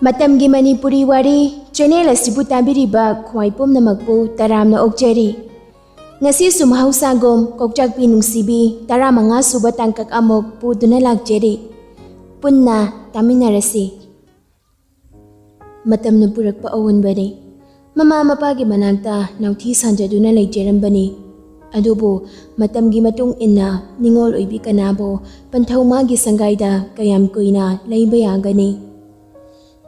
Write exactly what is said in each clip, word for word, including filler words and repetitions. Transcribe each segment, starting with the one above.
ꯃꯇꯝꯒꯤ ꯃꯅꯤꯄꯨꯔꯤ ꯋꯥꯔꯤ ꯆꯦꯅꯦꯜ ꯑꯁꯤꯕꯨ ꯇꯥꯕꯤꯔꯤꯕ ꯈ꯭ꯋꯥꯏ ꯄꯨꯝꯅꯃꯛꯄꯨ ꯇꯔꯥꯝꯅ ꯑꯣꯛꯆꯔꯤ꯫ ꯉꯁꯤꯁꯨ ꯃꯍꯧꯁꯥꯒꯨꯝ ꯀꯣꯛꯆꯥꯛꯄꯤ ꯅꯨꯡꯁꯤꯕꯤ ꯇꯔꯥꯃꯉꯥ ꯁꯨꯕ ꯇꯥꯡꯀꯛ ꯑꯃꯨꯛ ꯄꯨꯗꯨꯅ ꯂꯥꯛꯆꯔꯤ꯫ ꯄꯨꯟꯅ ꯇꯥꯃꯤꯟꯅꯔꯁꯤ꯫ ꯃꯇꯝꯅ ꯄꯨꯔꯛꯄ ꯑꯑꯣꯟꯕꯅꯤ꯫ ꯃꯃꯥ ꯃꯄꯥꯒꯤ ꯃꯅꯥꯛꯇ ꯅꯥꯎꯊꯤ ꯁꯥꯟꯖꯗꯨꯅ ꯂꯩꯖꯔꯝꯕꯅꯤ꯫ ꯑꯗꯨꯕꯨ ꯃꯇꯝꯒꯤ ꯃꯇꯨꯡ ꯏꯟꯅ ꯅꯤꯡꯉꯣꯜ ꯑꯣꯏꯕꯤ ꯀꯅꯥꯕꯨ ꯄꯟꯊꯧ ꯃꯥꯒꯤ ꯁꯪꯒꯥꯏꯗ ꯀꯌꯥꯝ ꯀꯨꯏꯅ ꯂꯩꯕ ꯌꯥꯒꯅꯤ?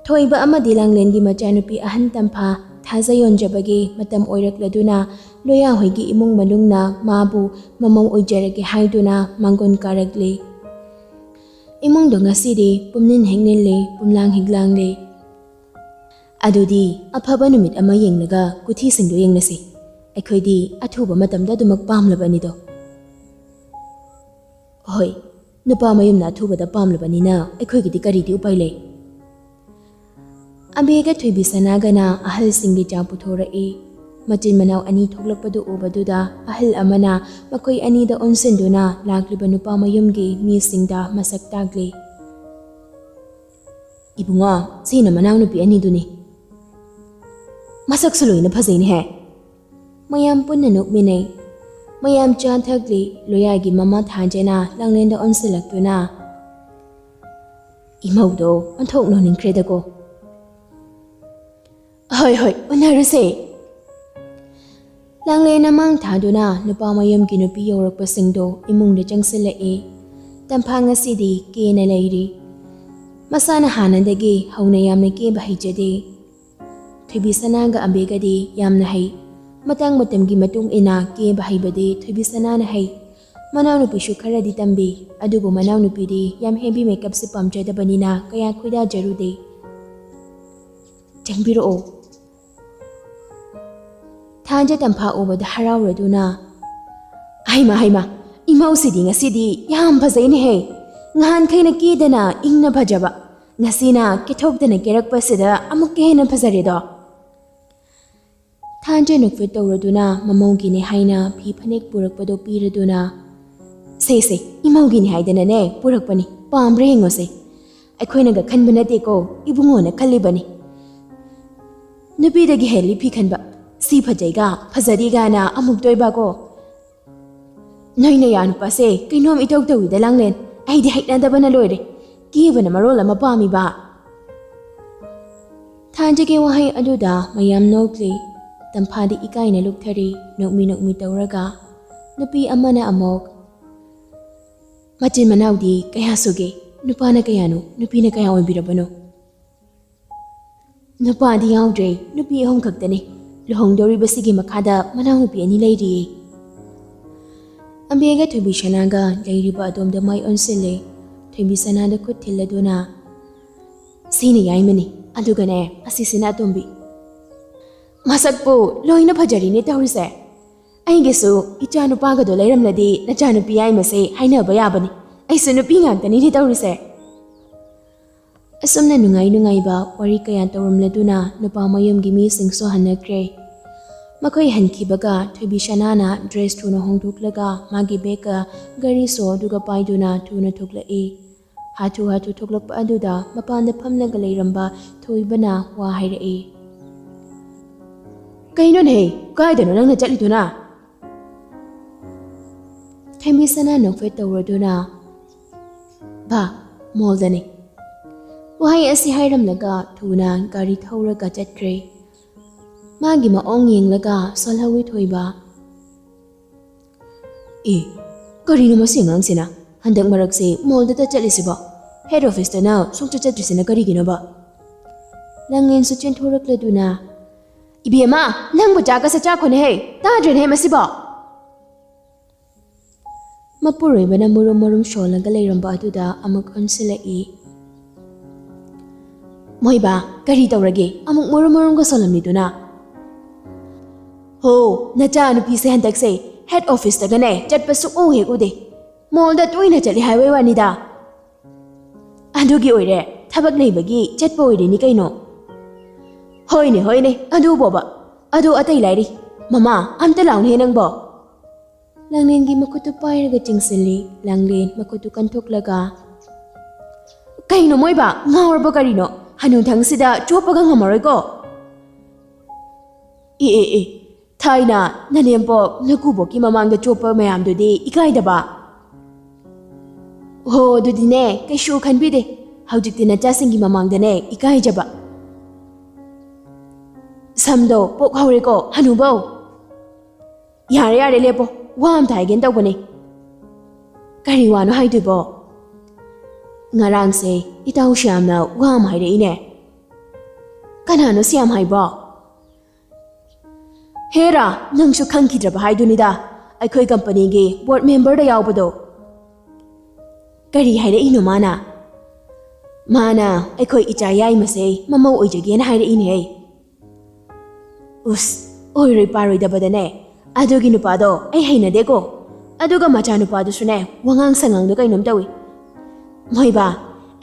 ꯊꯣꯏꯕ ꯑꯃꯗꯤ ꯂꯥꯡꯂꯦꯟꯒꯤ ꯃꯆꯥꯅꯨꯄꯤ ꯑꯍꯟ ꯇꯝꯐꯥ ꯊꯥꯖ ꯌꯣꯟꯖꯕꯒꯤ ꯃꯇꯝ ꯑꯣꯏꯔꯛꯂꯗꯨꯅ ꯂꯣꯌꯥ ꯍꯣꯏꯒꯤ ꯏꯃꯨꯡ ꯃꯅꯨꯡꯅ ꯃꯥꯕꯨ ꯃꯃꯧ ꯑꯣꯏꯖꯔꯒꯦ ꯍꯥꯏꯗꯨꯅ ꯃꯥꯡꯒꯣꯟ ꯀꯥꯔꯛꯂꯤ꯫ ꯏꯃꯨꯡꯗꯣ ꯉꯁꯤꯗꯤ ꯄꯨꯝꯅꯤꯟ ꯍꯦꯛ ꯅꯤꯜꯂꯤ, ꯄꯨꯝꯂꯥꯡ ꯍꯦꯛ ꯂꯥꯡꯂꯤ꯫ ꯑꯗꯨꯗꯤ ꯑꯐꯕ ꯅꯨꯃꯤꯠ ꯑꯃ ꯌꯦꯡꯂꯒ ꯀꯨꯊꯤꯁꯤꯡꯗꯣ ꯌꯦꯡꯂꯁꯤ꯫ ꯑꯩꯈꯣꯏꯗꯤ ꯑꯊꯨꯕ ꯃꯇꯝꯗ ꯑꯗꯨꯃꯛ ꯄꯥꯝꯂꯕꯅꯤꯗꯣ꯫ ꯍꯣꯏ, ꯅꯨꯄꯥ ꯃꯌꯨꯝꯅ ꯑꯊꯨꯕꯗ ꯄꯥꯝꯂꯕꯅꯤꯅ ꯑꯩꯈꯣꯏꯒꯤꯗꯤ ꯀꯔꯤꯗꯤ ꯎꯄꯥꯏ ꯂꯩ? ꯑꯕꯦꯒ ꯊꯣꯏꯕꯤ ꯁꯅꯥꯒꯅ ꯑꯍꯜꯁꯤꯡꯒꯤ ꯆꯥ ꯄꯨꯊꯣꯔꯛꯏ꯫ ꯃꯆꯤꯟ ꯃꯅꯥꯎ ꯑꯅꯤ ꯊꯣꯛꯂꯛꯄꯗꯨ ꯎꯕꯗꯨꯗ ꯑꯍꯜ ꯑꯃꯅ ꯃꯈꯣꯏ ꯑꯅꯤꯗ ꯑꯣꯟꯁꯤꯟꯗꯨꯅ ꯂꯥꯛꯂꯤꯕ ꯅꯨꯄꯥ ꯃꯌꯨꯝꯒꯤ ꯃꯤꯁꯤꯡꯗ ꯃꯁꯛ ꯇꯥꯛꯂꯤ꯫ "ꯏꯕꯨꯡꯉꯣ, ꯁꯤꯅ ꯃꯅꯥꯎꯅꯨꯄꯤ ꯑꯅꯤꯗꯨꯅꯤ꯫ ꯃꯁꯛꯁꯨ ꯂꯣꯏꯅ ꯐꯖꯩꯅꯦꯍꯦ꯫" ꯃꯌꯥꯝ ꯄꯨꯟꯅ ꯅꯣꯛꯃꯤꯟꯅꯩ꯫ ꯃꯌꯥꯝ ꯆꯥ ꯊꯛꯂꯤ꯫ ꯂꯣꯌꯥꯒꯤ ꯃꯃꯥ ꯊꯥꯖꯅ ꯂꯥꯡꯂꯦꯟꯗ ꯑꯣꯟꯁꯤꯜꯂꯛꯇꯨꯅ, "ꯏꯃꯧꯗꯣ ꯑꯣꯟꯊꯣꯛ ꯅꯣꯟꯅꯤꯡꯈ꯭ꯔꯦꯗꯀꯣ꯫" "ꯍꯣꯏ, ꯍꯣꯏ, ꯎꯅꯔꯨꯁꯦ꯫" ꯂꯥꯡꯂꯦꯟ ꯑꯃꯥꯡ ꯊꯥꯗꯨꯅ ꯅꯨꯄꯥ ꯃꯌꯨꯝꯒꯤ ꯅꯨꯄꯤ ꯌꯧꯔꯛꯄꯁꯤꯡꯗꯣ ꯏꯃꯨꯡꯗ ꯆꯪꯁꯤꯜꯂꯛꯏ꯫ ꯇꯝꯐꯥ ꯉꯁꯤꯗꯤ ꯀꯦꯅ ꯂꯩꯔꯤ꯫ ꯃꯁꯥꯅ ꯍꯥꯟꯅꯗꯒꯤ ꯍꯧꯅ ꯌꯥꯝꯅ ꯀꯦꯕ ꯍꯩꯖꯗꯦ꯫ ꯊꯣꯏꯕꯤ ꯁꯅꯥꯒ ꯑꯝꯕꯦꯒꯗꯤ ꯌꯥꯝꯅ ꯍꯩ꯫ ꯃꯇꯥꯡ ꯃꯇꯝꯒꯤ ꯃꯇꯨꯡ ꯏꯟꯅ ꯀꯦꯕ ꯍꯩꯕꯗꯤ ꯊꯣꯏꯕꯤ ꯁꯅꯥꯅ ꯍꯩ꯫ ꯃꯅꯥꯎꯅꯨꯄꯤꯁꯨ ꯈꯔꯗꯤ ꯇꯝꯕꯤ, ꯑꯗꯨꯕꯨ ꯃꯅꯥꯎꯅꯨꯄꯤꯗꯤ ꯌꯥꯝ heavy makeupꯁꯤ ꯄꯥꯝꯖꯗꯕꯅꯤꯅ ꯀꯌꯥ ꯈꯣꯏꯗꯥꯖꯔꯨꯗꯦ꯫ "ꯆꯪꯕꯤꯔꯛꯑꯣ꯫" ꯊꯥꯖ ꯇꯝꯐꯥ ꯎꯕꯗ ꯍꯔꯥꯎꯔꯗꯨꯅ, "ꯍꯩꯃꯥ, ꯍꯩꯃꯥ, ꯏꯃꯧꯁꯤꯗꯤ ꯉꯁꯤꯗꯤ ꯌꯥꯝ ꯐꯖꯩꯅꯦꯍꯦ꯫ ꯉꯍꯥꯟꯈꯩꯅ ꯀꯦꯗꯅ ꯏꯪꯅ ꯐꯖꯕ, ꯉꯁꯤꯅ ꯀꯦꯊꯣꯛꯇꯅ ꯀꯦꯔꯛꯄꯁꯤꯗ ꯑꯃꯨꯛꯀ ꯍꯦꯟꯅ ꯐꯖꯔꯦꯗꯣ꯫" ꯊꯥꯖ ꯅꯣꯛꯐꯦꯠ ꯇꯧꯔꯗꯨꯅ ꯃꯃꯧꯒꯤꯅꯦ ꯍꯥꯏꯅ ꯐꯤ ꯐꯅꯦꯛ ꯄꯨꯔꯛꯄꯗꯣ ꯄꯤꯔꯗꯨꯅ, "ꯁꯦ, ꯁꯦ, ꯏꯃꯧꯒꯤꯅꯤ ꯍꯥꯏꯗꯅꯅꯦ ꯄꯨꯔꯛꯄꯅꯤ, ꯄꯥꯝꯕ꯭ꯔꯥ ꯌꯦꯡꯉꯣꯁꯦ꯫ ꯑꯩꯈꯣꯏꯅꯒ ꯈꯟꯕ ꯅꯠꯇꯦꯀꯣ, ꯏꯕꯨꯡꯉꯣꯅ ꯈꯜꯂꯤꯕꯅꯤ꯫ ꯅꯨꯄꯤꯗꯒꯤ ꯍꯦꯜꯂꯤ ꯐꯤ ꯈꯟꯕ꯫ ꯁꯤ ꯐꯖꯩꯒ ꯐꯖꯗꯦꯒꯅ ꯑꯃꯨꯛ ꯇꯣꯏꯕꯀꯣ꯫ ꯅꯣꯏ ꯅꯌꯥ ꯅꯨꯄꯥꯁꯦ ꯀꯩꯅꯣꯝ ꯏꯇꯧ ꯇꯧꯏꯗ, ꯂꯥꯡꯂꯦꯟ꯫ ꯑꯩꯗꯤ ꯍꯩꯅꯗꯕꯅ ꯂꯣꯏꯔꯦ꯫ ꯀꯦꯕꯅ ꯃꯔꯣꯜ ꯑꯃ ꯄꯥꯝꯃꯤꯕ꯫ ꯊꯥꯖꯒꯤ ꯋꯥꯍꯩ ꯑꯗꯨꯗ ꯃꯌꯥꯝ ꯅꯣꯛꯂꯤ꯫ ꯇꯝꯐꯥꯗꯤ ꯏꯀꯥꯏꯅ ꯂꯨꯞꯊꯔꯤ, ꯅꯣꯛꯃꯤ ꯅꯣꯛꯃꯤ ꯇꯧꯔꯒ꯫ ꯅꯨꯄꯤ ꯑꯃꯅ ꯑꯃꯨꯛ, "ꯃꯆꯤꯟ ꯃꯅꯥꯎꯗꯤ ꯀꯌꯥ ꯁꯨꯒꯦ? ꯅꯨꯄꯥꯅ ꯀꯌꯥꯅꯣ, ꯅꯨꯄꯤꯅ ꯀꯌꯥ ꯑꯣꯏꯕꯤꯔꯕꯅꯣ?" "ꯅꯨꯄꯥꯗꯤ ꯌꯥꯎꯗ꯭ꯔꯦ, ꯅꯨꯄꯤ ꯑꯍꯨꯝ ꯈꯛꯇꯅꯤ꯫ ꯂꯨꯍꯣꯡꯗꯧꯔꯤꯕꯁꯤꯒꯤ ꯃꯈꯥꯗ ꯃꯅꯥꯎꯅꯨꯄꯤ ꯑꯅꯤ ꯂꯩꯔꯤꯌꯦ꯫" ꯑꯝꯕꯦꯒ ꯊꯣꯏꯕꯤ ꯁꯅꯥꯒ ꯂꯩꯔꯤꯕ ꯑꯗꯣꯝꯗ ꯃꯥꯏ ꯑꯣꯟꯁꯤꯜꯂꯦ꯫ ꯊꯣꯏꯕꯤ ꯁꯅꯥꯗ ꯈꯨꯠ ꯊꯤꯜꯂꯗꯨꯅ, "ꯁꯤꯅ ꯌꯥꯏꯃꯅꯤ, ꯑꯗꯨꯒꯅꯦ, ꯑꯁꯤꯁꯤꯅ ꯑꯇꯣꯝꯕꯤ꯫ ꯃꯁꯛꯄꯨ ꯂꯣꯏꯅ ꯐꯖꯔꯤꯅꯦ ꯇꯧꯔꯤꯁꯦ꯫ ꯑꯩꯒꯤꯁꯨ ꯏꯆꯥ ꯅꯨꯄꯥꯒꯗꯣ ꯂꯩꯔꯝꯂꯗꯤ ꯅꯆꯥꯅꯨꯄꯤ ꯌꯥꯏꯃꯁꯦ ꯍꯥꯏꯅꯕ ꯌꯥꯕꯅꯤ꯫ ꯑꯩꯁꯨ ꯅꯨꯄꯤ ꯉꯥꯛꯇꯅꯤꯅꯦ ꯇꯧꯔꯤꯁꯦ꯫" ꯑꯁꯨꯝꯅ ꯅꯨꯡꯉꯥꯏ ꯅꯨꯡꯉꯥꯏꯕ ꯋꯥꯔꯤ ꯀꯌꯥ ꯇꯧꯔꯝꯂꯗꯨꯅ ꯅꯨꯄꯥ ꯃꯌꯨꯝꯒꯤ ꯃꯤꯁꯤꯡꯁꯨ ꯍꯟꯅꯈ꯭ꯔꯦ꯫ ꯃꯈꯣꯏ ꯍꯟꯈꯤꯕꯒ ꯊꯣꯏꯕꯤ ꯁꯅꯥꯅ ꯗ꯭ꯔꯦꯁ ꯊꯨꯅ ꯍꯣꯡꯗꯣꯛꯂꯒ ꯃꯥꯒꯤ ꯕꯦꯒꯀ ꯒꯥꯔꯤꯁꯨ ꯑꯗꯨꯒ ꯄꯥꯏꯗꯨꯅ ꯊꯨꯅ ꯊꯣꯛꯂꯛꯏ꯫ ꯍꯥꯊꯨ ꯍꯥꯊꯨ ꯊꯣꯛꯂꯛꯄ ꯑꯗꯨꯗ ꯃꯄꯥꯟꯗ ꯐꯝꯂꯒ ꯂꯩꯔꯝꯕ ꯊꯣꯏꯕꯅ ꯋꯥ ꯍꯥꯏꯔꯛꯏ꯫ "ꯀꯩꯅꯣꯅꯦꯍꯦ, ꯀꯥꯏꯗꯅꯣ ꯅꯪꯅ ꯆꯠꯂꯤꯗꯨꯅ?" ꯊꯣꯏꯕꯤ ꯁꯅꯥ ꯅꯣꯛꯐꯦꯠ ꯇꯧꯔꯗꯨꯅ, "ꯕꯥ, ꯃꯣꯜꯗꯅꯤ꯫" ꯋꯥꯍꯩ ꯑꯁꯤ ꯍꯥꯏꯔꯝꯂꯒ ꯊꯨꯅ ꯒꯥꯔꯤ ꯊꯧꯔꯒ ꯆꯠꯈ꯭ꯔꯦ꯫ ꯃꯥꯒꯤ ꯃꯑꯣꯡ ꯌꯦꯡꯂꯒ ꯁꯣꯜꯍꯧꯋꯤ ꯊꯣꯏꯕ꯫ "ꯑꯦ, ꯀꯔꯤꯅꯣ ꯃꯁꯤ ꯑꯉꯥꯡꯁꯤꯅ? ꯍꯟꯗꯛ ꯃꯔꯛꯁꯦ ꯃꯣꯜꯗꯇ ꯆꯠꯂꯤꯁꯤꯕꯣ? ꯍꯦꯗ ꯑꯣꯐꯤꯁꯇꯅ ꯁꯨꯡꯆꯠ ꯆꯠꯇ꯭ꯔꯤꯁꯤꯅ ꯀꯔꯤꯒꯤꯅꯣꯕ?" ꯂꯥꯡꯂꯦꯟꯁꯨ ꯆꯦꯟꯊꯣꯔꯛꯂꯗꯨꯅ, "ꯏꯕꯦꯝꯃ, ꯅꯪꯕꯨ ꯆꯥꯛꯀꯁꯦ ꯆꯥꯈꯣꯅꯦꯍꯦ, ꯇꯥꯗ꯭ꯔꯦꯅꯦꯍꯦ ꯃꯁꯤꯕꯣ?" ꯃꯄꯨꯔꯣꯏꯕꯅ ꯃꯨꯔꯨꯝ ꯃꯨꯔꯨꯝ ꯁꯣꯜꯂꯒ ꯂꯩꯔꯝꯕ ꯑꯗꯨꯗ ꯑꯃꯨꯛ ꯑꯣꯟꯁꯤꯜꯂꯛꯏ꯫ "ꯃꯣꯏꯕꯥ, ꯀꯔꯤ ꯇꯧꯔꯒꯦ? ꯑꯃꯨꯛ ꯃꯨꯔꯨꯝ ꯃꯨꯔꯨꯝꯒ ꯁꯣꯜꯂꯝꯃꯤꯗꯨꯅ?" "ꯍꯣ, ꯅꯆꯥ ꯅꯨꯄꯤꯁꯦ ꯍꯟꯗꯛꯁꯦ ꯍꯦꯗ ꯑꯣꯐꯤꯁꯇꯒꯅꯦ ꯆꯠꯄ ꯁꯨꯛꯎ ꯍꯦꯛ ꯎꯗꯦ꯫ ꯃꯣꯜꯗ ꯇꯣꯏꯅ ꯆꯠꯂꯤ ꯍꯥꯏꯕꯩ ꯋꯥꯅꯤꯗ꯫" "ꯑꯗꯨꯒꯤ ꯑꯣꯏꯔꯦ, ꯊꯕꯛ ꯂꯩꯕꯒꯤ ꯆꯠꯄ ꯑꯣꯏꯔꯤꯅꯤ ꯀꯩꯅꯣ꯫" "ꯍꯣꯏꯅꯦ, ꯍꯣꯏꯅꯦ, ꯑꯗꯨꯕꯣꯕ꯫ ꯑꯗꯨ ꯑꯇꯩ ꯂꯥꯏꯔꯤ꯫ ꯃꯃꯥ, ꯑꯝꯇ ꯂꯥꯎꯅꯦ ꯅꯪꯕꯣ꯫" ꯂꯥꯡꯂꯦꯟꯒꯤ ꯃꯈꯨꯠꯇꯨ ꯄꯥꯏꯔꯒ ꯆꯤꯡꯁꯤꯜꯂꯤ꯫ ꯂꯥꯡꯂꯦꯟ ꯃꯈꯨꯠꯇꯨ ꯀꯟꯊꯣꯛꯂꯒ, ꯀꯩꯅꯣ ꯃꯣꯏꯕ, ꯉꯥꯎꯔꯕ ꯀꯔꯤꯅꯣ? ꯍꯅꯨꯊꯪꯁꯤꯗ ꯆꯣꯞꯄꯒ ꯉꯝꯃꯔꯣꯏꯀꯣ꯫ ꯑꯦ ꯑꯦ ꯑꯦ, ꯊꯥꯏꯅ ꯅꯅꯦꯝꯄꯣꯛ ꯅꯀꯨꯕꯣꯛꯀꯤ ꯃꯃꯥꯡꯗ ꯆꯣꯞꯄ ꯃꯌꯥꯝꯗꯨꯗꯤ ꯏꯀꯥꯏꯗꯕ? ꯍꯣ, ꯑꯗꯨꯗꯤꯅꯦ, ꯀꯩꯁꯨ ꯈꯟꯕꯤꯗꯦ꯫ ꯍꯧꯖꯤꯛꯇꯤ ꯅꯆꯥꯁꯤꯡꯒꯤ ꯃꯃꯥꯡꯗꯅꯦ ꯏꯀꯥꯏꯖꯕ꯫ ꯁꯝꯗꯣ ꯄꯣꯛ ꯍꯧꯔꯦꯀꯣ, ꯍꯅꯨꯕꯧ꯫ ꯌꯥꯔꯦ, ꯌꯥꯔꯦ, ꯂꯦꯞꯄꯣ꯫ ꯋꯥ ꯑꯝꯇ ꯍꯥꯏꯒꯦꯅ ꯇꯧꯕꯅꯦ꯫ ꯀꯔꯤ ꯋꯥꯅꯣ ꯍꯥꯏꯗꯣꯏꯕꯣ? ꯉꯔꯥꯡꯁꯦ ꯏꯇꯥꯎ ꯁ꯭ꯌꯥꯝꯅ ꯋꯥ ꯑꯃ ꯍꯥꯏꯔꯛꯏꯅꯦ꯫ ꯀꯅꯥꯅꯣ ꯁ꯭ꯌꯥꯝ ꯍꯥꯏꯕꯣ? ꯍꯦꯔꯥ, ꯅꯪꯁꯨ ꯈꯪꯈꯤꯗ꯭ꯔꯕ ꯍꯥꯏꯗꯨꯅꯤꯗ, ꯑꯩꯈꯣꯏ ꯀꯝꯄꯅꯤꯒꯤ ꯕꯣꯔꯗ ꯃꯦꯝꯕꯔꯗ ꯌꯥꯎꯕꯗꯣ꯫ ꯀꯔꯤ ꯍꯥꯏꯔꯛꯏꯅꯣ ꯃꯥꯅ? ꯃꯥꯅ ꯑꯩꯈꯣꯏ ꯏꯆꯥ ꯌꯥꯏꯃꯁꯦ ꯃꯃꯧ ꯑꯣꯏꯖꯒꯦꯅ ꯍꯥꯏꯔꯛꯏꯅꯦ꯫ ꯎꯁ, ꯑꯣꯏꯔꯣꯏ ꯄꯥꯔꯣꯏꯗꯕꯗꯅꯦ꯫ ꯑꯗꯨꯒꯤ ꯅꯨꯄꯥꯗꯣ ꯑꯩ ꯍꯩꯅꯗꯦꯀꯣ꯫ ꯑꯗꯨꯒ ꯃꯆꯥꯅꯨꯄꯥꯗꯨꯁꯨꯅꯦ, ꯋꯥꯉꯥꯡ ꯁꯉꯥꯡꯗꯣ ꯀꯩꯅꯣꯝ ꯇꯧꯏ꯫ ꯃꯣꯏꯕꯥ,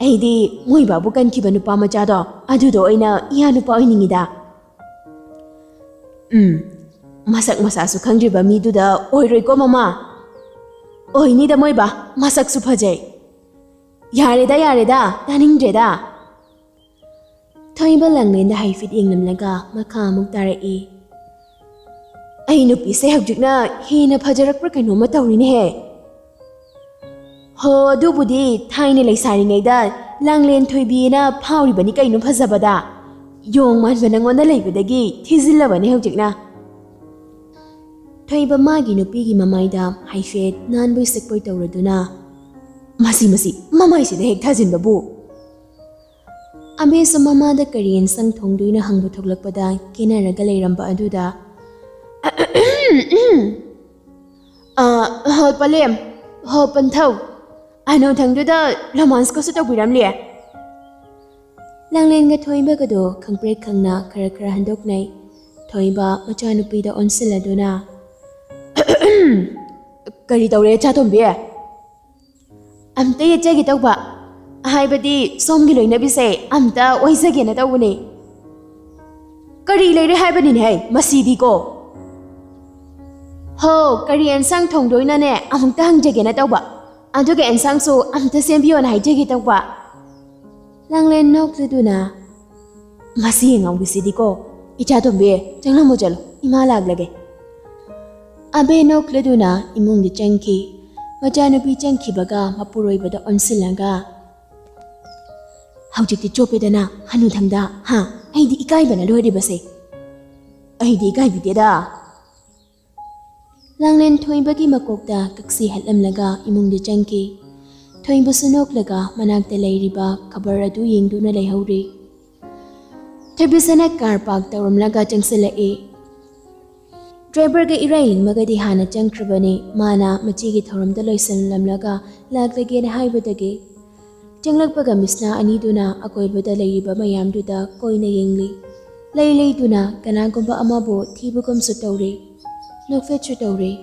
ꯑꯩꯗꯤ ꯃꯣꯏꯕꯥꯕꯨ ꯀꯟꯈꯤꯕ ꯅꯨꯄꯥ ꯃꯆꯥꯗꯣ, ꯑꯗꯨꯗꯣ ꯑꯣꯏꯅ ꯏꯌꯥ ꯅꯨꯄꯥ ꯑꯣꯏꯅꯤꯡꯉꯤꯗ꯫ ꯎꯝ, ꯃꯁꯛ ꯃꯁꯥꯁꯨ ꯈꯪꯗ꯭ꯔꯤꯕ ꯃꯤꯗꯨꯗ ꯑꯣꯏꯔꯣꯏꯀꯣ ꯃꯃꯥ꯫ ꯑꯣꯏꯅꯤꯗ ꯃꯣꯏꯕꯥ, ꯃꯁꯛꯁꯨ ꯐꯖꯩ꯫ ꯌꯥꯔꯦꯗ, ꯌꯥꯔꯦꯗ, ꯇꯥꯅꯤꯡꯗ꯭ꯔꯦꯗ꯫ ꯊꯣꯏꯕ ꯂꯥꯡꯂꯦꯟꯗ ꯍꯥꯏꯐꯦꯠ ꯌꯦꯡꯂꯝꯂꯒ ꯃꯈꯥ ꯑꯃꯨꯛ ꯇꯥꯔꯛꯏ꯫ ꯑꯩ ꯅꯨꯄꯤꯁꯦ ꯍꯧꯖꯤꯛꯅ ꯍꯦꯟꯅ ꯐꯖꯔꯛꯄ꯭ꯔꯥ ꯀꯩꯅꯣꯝꯃ ꯇꯧꯔꯤꯅꯦꯍꯦ꯫ ꯍꯣ, ꯑꯗꯨꯕꯨꯗꯤ ꯊꯥꯏꯅ ꯂꯩꯁꯥꯔꯤꯉꯩꯗ ꯂꯥꯡꯂꯦꯟ ꯊꯣꯏꯕꯤꯅ ꯐꯥꯎꯔꯤꯕꯅꯤ ꯀꯩꯅꯣ ꯐꯖꯕꯗ꯫ ꯌꯣꯡ ꯃꯥꯟꯕ ꯅꯪꯉꯣꯟꯗ ꯂꯩꯕꯗꯒꯤ ꯊꯤꯖꯤꯜꯂꯕꯅꯦ ꯍꯧꯖꯤꯛꯅ꯫ ꯊꯣꯏꯕ ꯃꯥꯒꯤ ꯅꯨꯄꯤꯒꯤ ꯃꯃꯥꯏꯗ ꯍꯥꯏꯐꯦꯠ ꯅꯥꯟꯕꯣꯏ ꯁꯤꯛꯄꯣꯏ ꯇꯧꯔꯗꯨꯅ, "ꯃꯁꯤ, ꯃꯁꯤ, ꯃꯃꯥꯏꯁꯤꯗ ꯍꯦꯛ ꯊꯥꯖꯤꯟꯕꯕꯨ!" ꯑꯕꯦꯁꯨ ꯃꯃꯥꯗ ꯀꯔꯤ ꯌꯦꯟꯁꯥꯡ ꯊꯣꯡꯗꯣꯏꯅꯣ ꯍꯪꯕ ꯊꯣꯛꯂꯛꯄꯗ ꯀꯦꯅꯔꯒ ꯂꯩꯔꯝꯕ ꯑꯗꯨꯗ, "ꯑ, ꯍꯣ ꯄꯂꯦꯝ, ꯍꯣ ꯄꯟꯊꯧ, ꯑꯅꯣꯊꯪꯗꯨꯗ ꯔꯣꯃꯥꯟꯁꯀꯁꯨ ꯇꯧꯕꯤꯔꯝꯂꯦ?" ꯂꯥꯡꯂꯦꯟꯒ ꯊꯣꯏꯕꯒꯗꯣ ꯈꯪꯄ꯭ꯔꯦꯛ ꯈꯪꯅ ꯈꯔ ꯈꯔ ꯍꯟꯗꯣꯛꯅꯩ꯫ ꯊꯣꯏꯕ ꯃꯆꯥꯅꯨꯄꯤꯗ ꯑꯣꯟꯁꯤꯜꯂꯗꯨꯅ, "ꯀꯔꯤ ꯇꯧꯔꯦ ꯏꯆꯥꯇꯣꯝꯕꯤ?" "ꯑꯝꯇ ꯌꯦꯠꯆꯒꯦ ꯇꯧꯕ, ꯍꯥꯏꯕꯗꯤ ꯁꯣꯝꯒꯤ ꯂꯣꯏꯅꯕꯤꯁꯦ ꯑꯝꯇ ꯑꯣꯏꯖꯒꯦꯅ ꯇꯧꯕꯅꯦ꯫" "ꯀꯔꯤ ꯂꯩꯔꯦ ꯍꯥꯏꯕꯅꯤꯅꯦ ꯃꯁꯤꯗꯤꯀꯣ?" "ꯍꯣ, ꯀꯔꯤ ꯑꯦꯟꯁꯥꯡ ꯊꯣꯡꯗꯣꯏꯅꯣꯅꯦ ꯑꯃꯨꯛꯇ ꯍꯪꯖꯒꯦꯅ ꯇꯧꯕ, ꯑꯗꯨꯒ ꯑꯦꯟꯁꯥꯡꯁꯨ ꯑꯝꯇ ꯁꯦꯝꯕꯤꯌꯣꯅ ꯍꯥꯏꯖꯒꯦ ꯇꯧꯕ꯫" ꯂꯥꯡꯂꯦꯟ ꯅꯣꯛꯂꯗꯨꯅ, "ꯃꯁꯤ ꯑꯉꯥꯎꯕꯤꯁꯤꯗꯤꯀꯣ꯫ ꯏꯆꯥ ꯇꯣꯝꯕꯤ, ꯆꯪꯂꯝꯃꯣ ꯆꯠꯂꯣ, ꯏꯃꯥ ꯂꯥꯛꯂꯒꯦ꯫" ꯑꯕꯦ ꯅꯣꯛꯂꯗꯨꯅ ꯏꯃꯨꯡꯗ ꯆꯪꯈꯤ꯫ ꯃꯆꯥꯅꯨꯄꯤ ꯆꯪꯈꯤꯕꯒ ꯃꯄꯨꯔꯣꯏꯕꯗ ꯑꯣꯟꯁꯤꯜꯂꯒ, "ꯍꯧꯖꯤꯛꯇꯤ ꯆꯣꯞꯄꯦꯗꯅ, ꯍꯅꯨꯊꯪꯗ, ꯍꯥ? ꯑꯩꯗꯤ ꯏꯀꯥꯏꯕꯅ ꯂꯣꯏꯔꯤꯕꯁꯦ꯫ ꯑꯩꯗꯤ ꯏꯀꯥꯏꯕꯤꯗꯦꯗ꯫" ꯂꯥꯡꯂꯦꯟ ꯊꯣꯏꯕꯒꯤ ꯃꯀꯣꯛꯇ ꯀꯛꯁꯤ ꯍꯠꯂꯝꯂꯒ ꯏꯃꯨꯡꯗ ꯆꯪꯈꯤ꯫ ꯊꯣꯏꯕꯁꯨ ꯅꯣꯛꯂꯒ ꯃꯅꯥꯛꯇ ꯂꯩꯔꯤꯕ ꯈꯕꯔ ꯑꯗꯨ ꯌꯦꯡꯗꯨꯅ ꯂꯩꯍꯧꯔꯤ꯫ ꯊꯣꯏꯕꯤꯁꯅꯥ ꯀꯥꯔ ꯄꯥꯔꯛ ꯇꯧꯔꯝꯂꯒ ꯆꯪꯁꯤꯜꯂꯛꯏ꯫ ꯗ꯭ꯔꯥꯏꯚꯔꯒ ꯏꯔꯥꯏ ꯂꯤꯡꯃꯒꯗꯤ ꯍꯥꯟꯅ ꯆꯪꯈ꯭ꯔꯕꯅꯤ꯫ ꯃꯥꯅ ꯃꯆꯦꯒꯤ ꯊꯧꯔꯝꯗ ꯂꯣꯏꯁꯤꯜꯂꯝꯂꯒ ꯂꯥꯛꯂꯒꯦꯅ ꯍꯥꯏꯕꯗꯒꯤ ꯆꯪꯂꯛꯄꯒ ꯃꯤꯁꯅꯥ ꯑꯅꯤꯗꯨꯅ ꯑꯀꯣꯏꯕꯗ ꯂꯩꯔꯤꯕ ꯃꯌꯥꯝꯗꯨꯗ ꯀꯣꯏꯅ ꯌꯦꯡꯂꯤ꯫ ꯂꯩ ꯂꯩꯗꯨꯅ ꯀꯅꯥꯒꯨꯝꯕ ꯑꯃꯕꯨ ꯊꯤꯕꯒꯨꯝꯁꯨ ꯇꯧꯔꯤ, ꯅꯣꯛꯐꯦꯠꯁꯨ ꯇꯧꯔꯤ꯫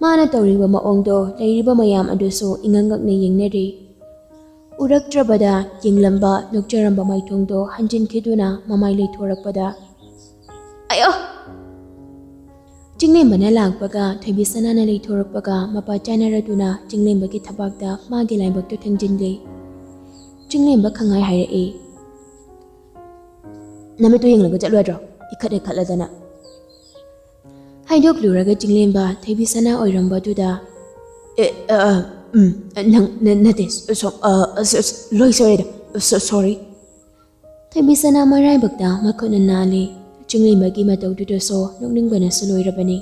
ꯃꯥꯅ ꯇꯧꯔꯤꯕ ꯃꯑꯣꯡꯗꯣ ꯂꯩꯔꯤꯕ ꯃꯌꯥꯝ ꯑꯗꯨꯁꯨ ꯏꯉꯛ ꯉꯛꯅ ꯌꯦꯡꯅꯔꯤ꯫ ꯎꯔꯛꯇ꯭ꯔꯕꯗ ꯌꯦꯡꯂꯝꯕ, ꯅꯣꯛꯆꯔꯝꯕ ꯃꯥꯏꯊꯣꯡꯗꯣ ꯍꯟꯖꯤꯟꯈꯤꯗꯨꯅ ꯃꯃꯥꯏ ꯂꯩꯊꯣꯔꯛꯄꯗ, "ꯑꯌꯣ!" ꯆꯤꯡꯂꯦꯝꯕꯅ ꯂꯥꯛꯄꯒ ꯊꯣꯏꯕꯤꯁꯅꯥꯅ ꯂꯩꯊꯣꯔꯛꯄꯒ ꯃꯄꯥ ꯆꯥꯅꯔꯗꯨꯅ ꯆꯤꯡꯂꯦꯝꯕꯒꯤ ꯊꯕꯥꯛꯇ ꯃꯥꯒꯤ ꯂꯥꯏꯕꯛꯇꯨ ꯊꯦꯡꯖꯤꯟꯂꯦ꯫ ꯆꯤꯡꯂꯦꯝꯕ ꯈꯪꯍꯥꯏ ꯍꯥꯏꯔꯛꯏ, "ꯅꯃꯤꯠꯇꯨ ꯌꯦꯡꯂꯒ ꯆꯠꯂꯨ ꯌꯥꯗ꯭ꯔꯣ? ꯏꯈꯠ ꯏꯈꯠꯂꯗꯅ꯫" ꯍꯥꯏꯗꯣꯛꯂꯨꯔꯒ ꯆꯤꯡꯂꯦꯝꯕ ꯊꯣꯏꯕꯤꯁꯅꯥ ꯑꯣꯏꯔꯝꯕꯗꯨꯗ, "ꯑꯦ, ꯑ, ꯑ, ꯎꯝ, ꯅꯪ, ꯅ-, ꯅꯠꯇꯦ, ꯁꯣ-, ꯑ, ꯑ, ꯁꯣ-, ꯁꯣ-, ꯂꯣꯏ ꯁꯣꯏꯔꯦꯗ, ꯁꯣ-, ꯁꯣꯔꯤ꯫" ꯊꯣꯏꯕꯤꯁꯅꯥ ꯃꯔꯥꯏꯕꯛꯇ ꯃꯈꯨꯠꯅ ꯅꯥꯜꯂꯤ꯫ ꯆꯤꯡꯂꯦꯝꯕꯒꯤ ꯃꯇꯧꯗꯨꯗꯁꯨ ꯅꯣꯛꯅꯤꯡꯕꯅꯁꯨ ꯂꯣꯏꯔꯕꯅꯤ꯫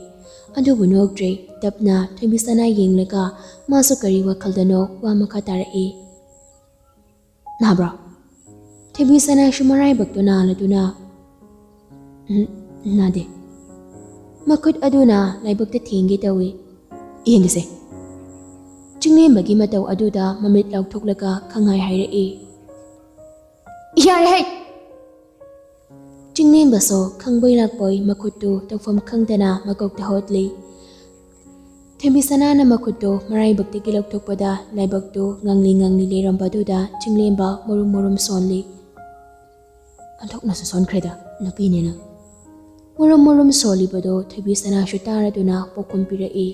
ꯑꯗꯨꯕꯨ ꯅꯣꯛꯇ꯭ꯔꯦ꯫ ꯇꯞꯅ ꯊꯣꯏꯕꯤꯁꯅꯥ ꯌꯦꯡꯂꯒ ꯃꯥꯁꯨ ꯀꯔꯤ ꯋꯥꯈꯜꯗꯅꯣ ꯋꯥ ꯃꯈꯥ ꯇꯥꯔꯛꯏ꯫ "ꯅꯥꯕ꯭ꯔꯣ?" ꯊꯣꯏꯕꯤꯁꯅꯥꯁꯨ ꯃꯔꯥꯏꯕꯛꯇꯨ ꯅꯥꯜꯂꯗꯨꯅ, "ꯎꯝ, ꯅꯥꯗꯦ꯫" ꯃꯈꯨꯠ ꯑꯗꯨꯅ ꯂꯥꯏꯕꯛꯇ ꯊꯦꯡꯒꯦ ꯇꯧꯏ꯫ "ꯌꯦꯡꯒꯦꯁꯦ꯫" ꯆꯤꯡꯂꯦꯝꯕꯒꯤ ꯃꯇꯧ ꯑꯗꯨꯗ ꯃꯃꯤꯠ ꯂꯥꯎꯊꯣꯛꯂꯒ ꯈꯪꯍꯥꯏ ꯍꯥꯏꯔꯛꯏ, "ꯌꯥꯔꯦ ꯍꯩ!" ꯆꯤꯡꯂꯦꯝꯕꯁꯨ ꯈꯪꯕꯣꯏ ꯂꯥꯛꯄꯣꯏ ꯃꯈꯨꯠꯇꯨ ꯇꯧꯐꯝ ꯈꯪꯗꯅ ꯃꯀꯣꯛꯇ ꯍꯣꯠꯂꯤ꯫ ꯊꯣꯏꯕꯤꯁꯅꯥꯅ ꯃꯈꯨꯠꯇꯨ ꯃꯔꯥꯏꯕꯛꯇꯒꯤ ꯂꯧꯊꯣꯛꯄꯗ ꯂꯥꯏꯕꯛꯇꯨ ꯉꯥꯡꯂꯤ ꯉꯥꯡꯂꯤ ꯂꯩꯔꯝꯕꯗꯨꯗ ꯆꯤꯡꯂꯦꯝꯕ ꯃꯨꯔꯨꯝ ꯃꯨꯔꯨꯝ ꯁꯣꯜꯂꯤ꯫ ꯑꯣꯟꯊꯣꯛꯅꯁꯨ ꯁꯣꯟꯈ꯭ꯔꯦꯗ ꯅꯨꯄꯤꯅꯦꯅ꯫ ꯃꯨꯔꯨꯝ ꯃꯨꯔꯨꯝ ꯁꯣꯜꯂꯤꯕꯗꯨ ꯊꯣꯏꯕꯤꯁꯅꯥꯁꯨ ꯇꯥꯔꯗꯨꯅ ꯄꯥꯎꯈꯨꯝ ꯄꯤꯔꯛꯏ꯫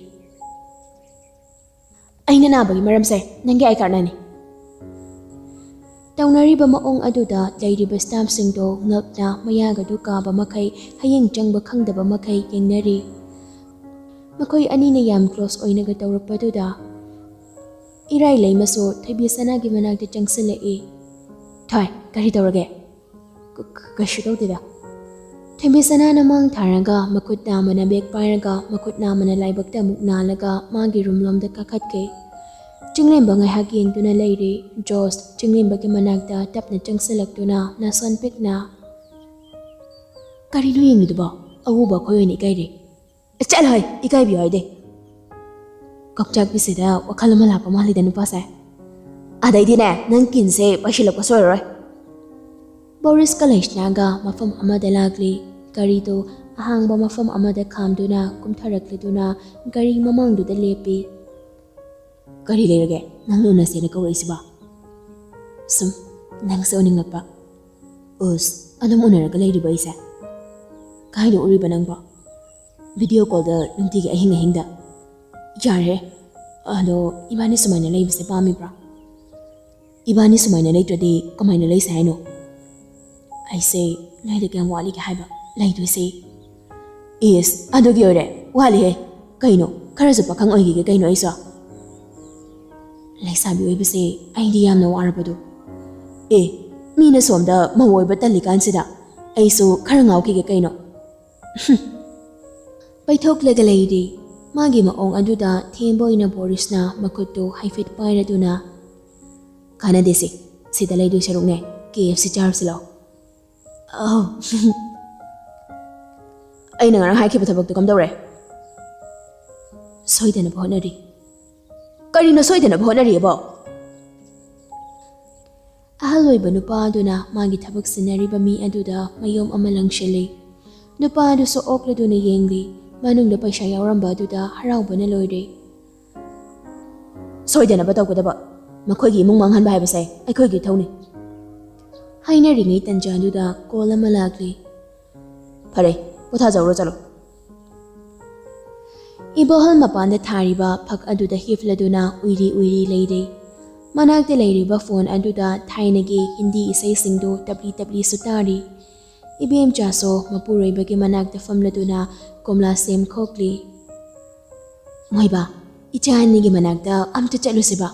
"ꯑꯩꯅ ꯅꯥꯕꯒꯤ ꯃꯔꯝꯁꯦ ꯅꯪꯒꯤ ꯑꯥꯏ ꯀꯥꯔꯠꯅꯅꯤ꯫" ꯇꯧꯅꯔꯤꯕ ꯃꯑꯣꯡ ꯑꯗꯨꯗ ꯂꯩꯔꯤꯕ staffꯁꯤꯡꯗꯣ ꯉꯛꯅ ꯃꯌꯥꯒꯗꯨ ꯀꯥꯕ ꯃꯈꯩ, ꯍꯌꯦꯡ ꯆꯪꯕ ꯈꯪꯗꯕ ꯃꯈꯩ ꯌꯦꯡꯅꯔꯤ꯫ ꯃꯈꯣꯏ ꯑꯅꯤꯅ ꯌꯥꯝ close ꯑꯣꯏꯅꯒ ꯇꯧꯔꯛꯄꯗꯨꯗ ꯏꯔꯥꯏ ꯂꯩꯃꯁꯨ ꯊꯣꯏꯕꯤ ꯁꯅꯥꯒꯤ ꯃꯅꯥꯛꯇ ꯆꯪꯁꯤꯜꯂꯛꯏ꯫ "ꯊꯣꯏ, ꯀꯔꯤ ꯇꯧꯔꯒꯦ?" "ꯀ-, ꯀ-, ꯀꯩꯁꯨ ꯇꯧꯗꯦꯗ꯫" ꯊꯣꯏꯕꯤ ꯁꯅꯥꯅ ꯃꯥꯡ ꯊꯥꯔꯒ ꯃꯈꯨꯠ ꯅꯥꯝꯃꯅ bag ꯄꯥꯏꯔꯒ ꯃꯈꯨꯠ ꯅꯥꯝꯃꯅ ꯂꯥꯏꯕꯛꯇ ꯑꯃꯨꯛ ꯅꯥꯜꯂꯒ ꯃꯥꯒꯤ room ꯂꯣꯝꯗ ꯀꯥꯈꯠꯈꯤ꯫ ꯆꯤꯡꯂꯦꯝꯕ ꯉꯥꯏꯍꯥꯛ ꯌꯦꯡꯗꯨꯅ ꯂꯩꯔꯤ꯫ ꯖꯣꯁ ꯆꯤꯡꯂꯦꯝꯕꯒꯤ ꯃꯅꯥꯛꯇ ꯇꯞꯅ ꯆꯪꯁꯤꯜꯂꯛꯇꯨꯅ ꯅꯥꯁꯣꯟ ꯄꯤꯛꯅ, "ꯀꯔꯤꯅꯣ ꯌꯦꯡꯉꯤꯗꯨꯕꯣ? ꯑꯎꯕ ꯑꯩꯈꯣꯏ ꯑꯣꯏꯅ ꯏꯀꯥꯏꯔꯦ꯫" "ꯆꯠꯂꯣꯍꯦ, ꯏꯀꯥꯏꯕꯤꯌꯨ ꯍꯥꯏꯗꯦ꯫" ꯀꯣꯛꯆꯥꯛꯄꯤꯁꯤꯗ ꯋꯥꯈꯜ ꯑꯃ ꯂꯥꯛꯄ ꯃꯥꯜꯂꯤꯗ ꯅꯨꯄꯥꯁꯦ꯫ "ꯑꯗꯩꯗꯤꯅꯦ, ꯅꯪ ꯀꯤꯟꯁꯦ ꯄꯥꯏꯁꯤꯜꯂꯛꯄ ꯁꯣꯏꯔꯔꯣꯏ꯫" ꯕꯣꯔꯤꯁꯀ ꯂꯩꯁꯅꯥꯒ ꯃꯐꯝ ꯑꯃꯗ ꯂꯥꯛꯂꯤ꯫ ꯒꯥꯔꯤꯗꯨ ꯑꯍꯥꯡꯕ ꯃꯐꯝ ꯑꯃꯗ ꯈꯥꯝꯗꯨꯅ ꯀꯨꯝꯊꯔꯛꯂꯗꯨꯅ ꯒꯥꯔꯤ ꯃꯃꯥꯡꯗꯨꯗ ꯂꯦꯞꯄꯤ꯫ "ꯀꯔꯤ ꯂꯩꯔꯒꯦ? ꯅꯪ ꯎꯅꯁꯦꯅ ꯀꯧꯔꯛꯏꯁꯤꯕꯣ?" "ꯁꯨꯝ ꯅꯪꯁꯦ ꯎꯅꯤꯡꯂꯛꯄ꯫" "ꯎꯁ, ꯑꯗꯨꯝ ꯎꯅꯔꯒ ꯂꯩꯔꯤꯕ ꯑꯩꯁꯦ? ꯀꯥꯏꯗ ꯎꯔꯤꯕ ꯅꯪꯕꯣ?" "Video callꯗ ꯅꯨꯡꯇꯤꯒꯤ ꯑꯍꯤꯡ ꯑꯍꯤꯡꯗ꯫" "ꯌꯥꯔꯦ, ꯑꯗꯣ ꯏꯕꯥꯅꯤ ꯁꯨꯃꯥꯏꯅ ꯂꯩꯕꯁꯦ ꯄꯥꯝꯃꯤꯕ꯭ꯔꯣ?" "ꯏꯕꯥꯅꯤ ꯁꯨꯃꯥꯏꯅ ꯂꯩꯇ꯭ꯔꯗꯤ ꯀꯃꯥꯏꯅ ꯂꯩꯁꯦ ꯍꯥꯏꯅꯣ?" "ꯑꯩꯁꯦ ꯅꯣꯏꯗ ꯀꯌꯥꯝ ꯋꯥꯠꯂꯤꯒꯦ ꯍꯥꯏꯕ ꯂꯩꯗꯣꯏꯁꯦ?" "ꯏꯁ, ꯑꯗꯨꯒꯤ ꯑꯣꯏꯔꯦ? ꯋꯥꯠꯂꯤꯍꯦ꯫ ꯀꯩꯅꯣ, ꯈꯔꯁꯨ ꯄꯥꯈꯪ ꯑꯣꯏꯈꯤꯒꯦ ꯀꯩꯅꯣ ꯑꯩꯁꯨ?" "ꯂꯩꯁꯥꯕꯤ ꯑꯣꯏꯕꯁꯦ ꯑꯩꯗꯤ ꯌꯥꯝꯅ ꯋꯥꯔꯕꯗꯣ꯫" "ꯑꯦ, ꯃꯤꯅ ꯁꯣꯝꯗ ꯃꯧ ꯑꯣꯏꯕ ꯇꯜꯂꯤꯀꯥꯟꯁꯤꯗ ꯑꯩꯁꯨ ꯈꯔ ꯉꯥꯎꯈꯤꯒꯦ ꯀꯩꯅꯣ꯫" ꯄꯩꯊꯣꯛꯂꯒ ꯂꯩꯔꯤ꯫ ꯃꯥꯒꯤ ꯃꯑꯣꯡ ꯑꯗꯨꯗ ꯊꯦꯝꯕ ꯑꯣꯏꯅ ꯕꯣꯔꯤꯁꯅ ꯃꯈꯨꯠꯇꯨ ꯍꯥꯏꯐꯦꯠ ꯄꯥꯏꯔꯗꯨꯅ, "ꯀꯥꯟꯅꯗꯦꯁꯦ, ꯁꯤꯗ ꯂꯩꯗꯣꯏ ꯁꯔꯨꯛꯅꯦ, KFC ꯆꯥꯔꯨꯁꯤ ꯂꯥꯛꯑꯣ꯫" "ꯑꯧ꯫" "ꯑꯩꯅ ꯉꯔꯥꯡ ꯍꯥꯏꯈꯤꯕ ꯊꯕꯛꯇꯣ ꯀꯝꯗꯧꯔꯦ?" "ꯁꯣꯏꯗꯅꯕ ꯍꯣꯠꯅꯔꯤ꯫" "ꯀꯔꯤꯅꯣ ꯁꯣꯏꯗꯅꯕ ꯍꯣꯠꯅꯔꯤꯑꯕꯣ?" ꯑꯍꯜ ꯑꯣꯏꯕ ꯅꯨꯄꯥ ꯑꯗꯨꯅ ꯃꯥꯒꯤ ꯊꯕꯛ ꯁꯤꯟꯅꯔꯤꯕ ꯃꯤ ꯑꯗꯨꯗ ꯃꯌꯣꯝ ꯑꯃ ꯂꯪꯁꯤꯜꯂꯤ꯫ ꯅꯨꯄꯥ ꯑꯗꯨꯁꯨ ꯑꯣꯛꯂꯗꯨꯅ ꯌꯦꯡꯂꯤ꯫ ꯃꯅꯨꯡꯗ ꯄꯩꯁꯥ ꯌꯥꯎꯔꯝꯕ ꯑꯗꯨꯗ ꯍꯔꯥꯎꯕꯅ ꯂꯣꯏꯔꯦ꯫ "ꯁꯣꯏꯗꯅꯕ ꯇꯧꯒꯗꯕ꯫ ꯃꯈꯣꯏꯒꯤ ꯏꯃꯨꯡ ꯃꯥꯡꯍꯟꯕ ꯍꯥꯏꯕꯁꯦ ꯑꯩꯈꯣꯏꯒꯤ ꯏꯊꯧꯅꯤ꯫" ꯍꯥꯏꯅꯔꯤꯉꯩ ꯇꯟꯖꯥꯗꯨꯗ call ꯑꯃ ꯂꯥꯛꯂꯤ꯫ "ꯐꯔꯦ, ꯄꯣꯊꯥꯖꯧꯔꯣ, ꯆꯠꯂꯣ꯫" ꯏꯕꯣꯍꯜ ꯃꯄꯥꯟꯗ ꯊꯥꯔꯤꯕ ꯐꯛ ꯑꯗꯨꯗ ꯍꯤꯞꯂꯗꯨꯅ ꯎꯏꯔꯤ ꯎꯏꯔꯤ ꯂꯩꯔꯦ꯫ ꯃꯅꯥꯛꯇ ꯂꯩꯔꯤꯕ ꯐꯣꯟ ꯑꯗꯨꯗ ꯊꯥꯏꯅꯒꯤ ꯍꯤꯟꯗꯤ ꯏꯁꯩꯁꯤꯡꯗꯨ ꯇꯞꯂꯤ ꯇꯞꯂꯤꯁꯨ ꯇꯥꯔꯤ꯫ ꯏꯕꯦꯝꯆꯥꯁꯨ ꯃꯄꯨꯔꯣꯏꯕꯒꯤ ꯃꯅꯥꯛꯇ ꯐꯝꯂꯗꯨꯅ ꯀꯣꯝꯂꯥ ꯁꯦꯝ ꯈꯣꯛꯂꯤ꯫ "ꯃꯣꯏꯕꯥ, ꯏꯆꯥ ꯑꯅꯤꯒꯤ ꯃꯅꯥꯛꯇ ꯑꯝꯇ ꯆꯠꯂꯨꯁꯤꯕ,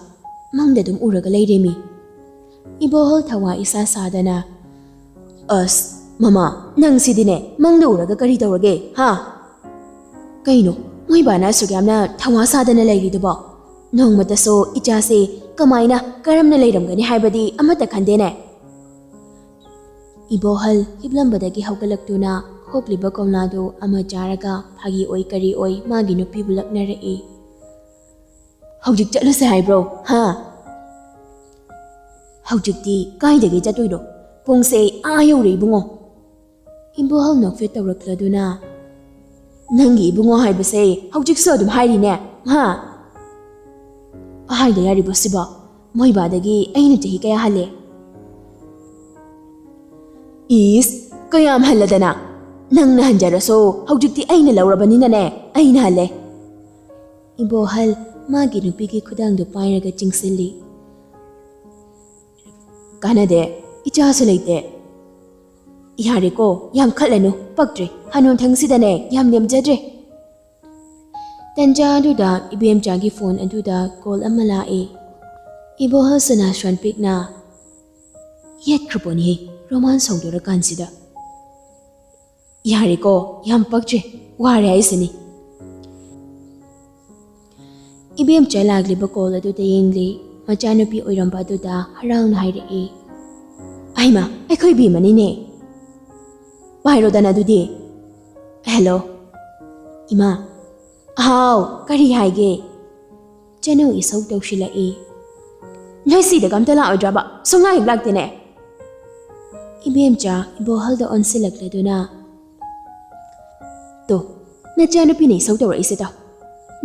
ꯃꯪꯗ ꯑꯗꯨꯝ ꯎꯔꯒ ꯂꯩꯔꯦꯃꯤ꯫" ꯏꯕꯣꯍꯜ ꯊꯋꯥ ꯏꯁꯥ ꯁꯥꯗꯅ, "ꯑꯁ, ꯃꯃꯥ, ꯅꯪꯁꯤꯗꯤꯅꯦ, ꯃꯪꯗ ꯎꯔꯒ ꯀꯔꯤ ꯇꯧꯔꯒꯦ, ꯍꯥ?" "ꯀꯩꯅꯣ, ꯃꯣꯏꯕꯥꯅ ꯑꯁꯨꯛ ꯌꯥꯝꯅ ꯊꯋꯥ ꯁꯥꯗꯅ ꯂꯩꯔꯤꯗꯨꯕꯣ? ꯅꯣꯡꯃꯇꯁꯨ ꯏꯆꯥꯁꯦ ꯀꯃꯥꯏꯅ, ꯀꯔꯝꯅ ꯂꯩꯔꯝꯒꯅꯤ ꯍꯥꯏꯕꯗꯤ ꯑꯃꯠꯇ ꯈꯟꯗꯦꯅꯦ?" ꯏꯕꯣꯍꯜ ꯍꯤꯞꯂꯝꯕꯗꯒꯤ ꯍꯧꯒꯠꯂꯛꯇꯨꯅ ꯈꯣꯛꯂꯤꯕ ꯀꯣꯝꯂꯥꯗꯨ ꯑꯃ ꯆꯥꯔꯒ ꯐꯥꯒꯤ ꯑꯣꯏ ꯀꯔꯤ ꯑꯣꯏ ꯃꯥꯒꯤ ꯅꯨꯄꯤꯕꯨ ꯂꯛꯅꯔꯛꯏ꯫ "ꯍꯧꯖꯤꯛ ꯆꯠꯂꯨꯁꯦ ꯍꯥꯏꯕ꯭ꯔꯣ, ꯍꯥ?" "ꯍꯧꯖꯤꯛꯇꯤ ꯀꯥꯏꯗꯒꯤ ꯆꯠꯇꯣꯏꯅꯣ? ꯄꯨꯡꯁꯦ ꯑꯥ ꯌꯧꯔꯦ ꯏꯕꯨꯡꯉꯣ꯫" ꯏꯕꯣꯍꯜ ꯅꯣꯛꯐꯦꯠ ꯇꯧꯔꯛꯂꯗꯨꯅ, "ꯅꯪꯒꯤ ꯏꯕꯨꯡꯉꯣ ꯍꯥꯏꯕꯁꯦ ꯍꯧꯖꯤꯛꯁꯨ ꯑꯗꯨꯝ ꯍꯥꯏꯔꯤꯅꯦ, ꯍꯥ?" "ꯍꯥꯏꯗ ꯌꯥꯔꯤꯕꯣ ꯁꯤꯕꯣ? ꯃꯣꯏꯕꯥꯗꯒꯤ ꯑꯩꯅ ꯆꯍꯤ ꯀꯌꯥ ꯍꯜꯂꯦ?" "ꯏꯁ, ꯀꯌꯥꯝ ꯍꯜꯂꯗꯅ? ꯅꯪꯅ ꯍꯟꯖꯔꯁꯨ ꯍꯧꯖꯤꯛꯇꯤ ꯑꯩꯅ ꯂꯧꯔꯕꯅꯤꯅꯅꯦ, ꯑꯩꯅ ꯍꯜꯂꯦ꯫" ꯏꯕꯣꯍꯜ ꯃꯥꯒꯤ ꯅꯨꯄꯤꯒꯤ ꯈꯨꯗꯥꯡꯗꯨ ꯄꯥꯏꯔꯒ ꯆꯤꯡꯁꯤꯜꯂꯤ꯫ "ꯀꯥꯟꯅꯗꯦ, ꯏꯆꯥꯁꯨ ꯂꯩꯇꯦ꯫" "ꯌꯥꯔꯦꯀꯣ, ꯌꯥꯝ ꯈꯠꯂꯅꯨ, ꯄꯛꯇ꯭ꯔꯦ꯫ ꯍꯅꯨꯊꯪꯁꯤꯗꯅꯦ, ꯌꯥꯝ ꯂꯦꯝꯖꯗ꯭ꯔꯦ꯫" ꯇꯟꯖꯥ ꯑꯗꯨꯗ ꯏꯕꯦꯝꯆꯥꯒꯤ ꯐꯣꯟ ꯑꯗꯨꯗ ꯀꯣꯜ ꯑꯃ ꯂꯥꯛꯑꯦ꯫ ꯏꯕꯣꯍꯜ ꯁꯅꯥꯁ꯭ꯋꯥꯟ ꯄꯤꯛꯅ, "ꯌꯦꯠꯈ꯭ꯔꯄꯣꯠꯅꯤꯍꯦ, ꯔꯣꯃꯥꯟꯁ ꯍꯧꯗꯣꯔꯀꯥꯟꯁꯤꯗ꯫" "ꯌꯥꯔꯦꯀꯣ, ꯌꯥꯝ ꯄꯛꯇ꯭ꯔꯦ, ꯋꯥꯔꯦ ꯍꯥꯏꯁꯤꯅꯤ꯫" ꯏꯕꯦꯝꯆꯥ ꯂꯥꯛꯂꯤꯕ ꯀꯣꯜ ꯑꯗꯨꯗ ꯌꯦꯡꯂꯤ꯫ ꯃꯆꯥꯅꯨꯄꯤ ꯑꯣꯏꯔꯝꯕ ꯑꯗꯨꯗ ꯍꯔꯥꯎꯅ ꯍꯥꯏꯔꯛꯏ, "ꯑꯩꯃ, ꯑꯩꯈꯣꯏ ꯕꯦꯝꯃꯅꯤꯅꯦ꯫ ꯄꯥꯏꯔꯣꯗꯅ ꯑꯗꯨꯗꯤ꯫ ꯍꯦꯜꯂꯣ꯫ ꯏꯃꯥ꯫ ꯍꯥꯎ, ꯀꯔꯤ ꯍꯥꯏꯒꯦ?" ꯆꯅꯨ ꯏꯁꯧ ꯇꯧꯁꯤꯜꯂꯛꯏ꯫ "ꯅꯣꯏ ꯁꯤꯗꯒ ꯑꯝꯇ ꯂꯥꯛꯑꯣꯏꯗ꯭ꯔꯕ? ꯁꯨꯡꯂꯥꯛ ꯍꯦꯛ ꯂꯥꯛꯇꯦꯅꯦ꯫" ꯏꯕꯦꯝꯆꯥ ꯏꯕꯣꯍꯜꯗ ꯑꯣꯟꯁꯤꯜꯂꯛꯂꯗꯨꯅ, "ꯇꯣ, ꯅꯆꯥꯅꯨꯄꯤꯅ ꯏꯁꯧ ꯇꯧꯔꯛꯏꯁꯦ ꯇꯥꯎ꯫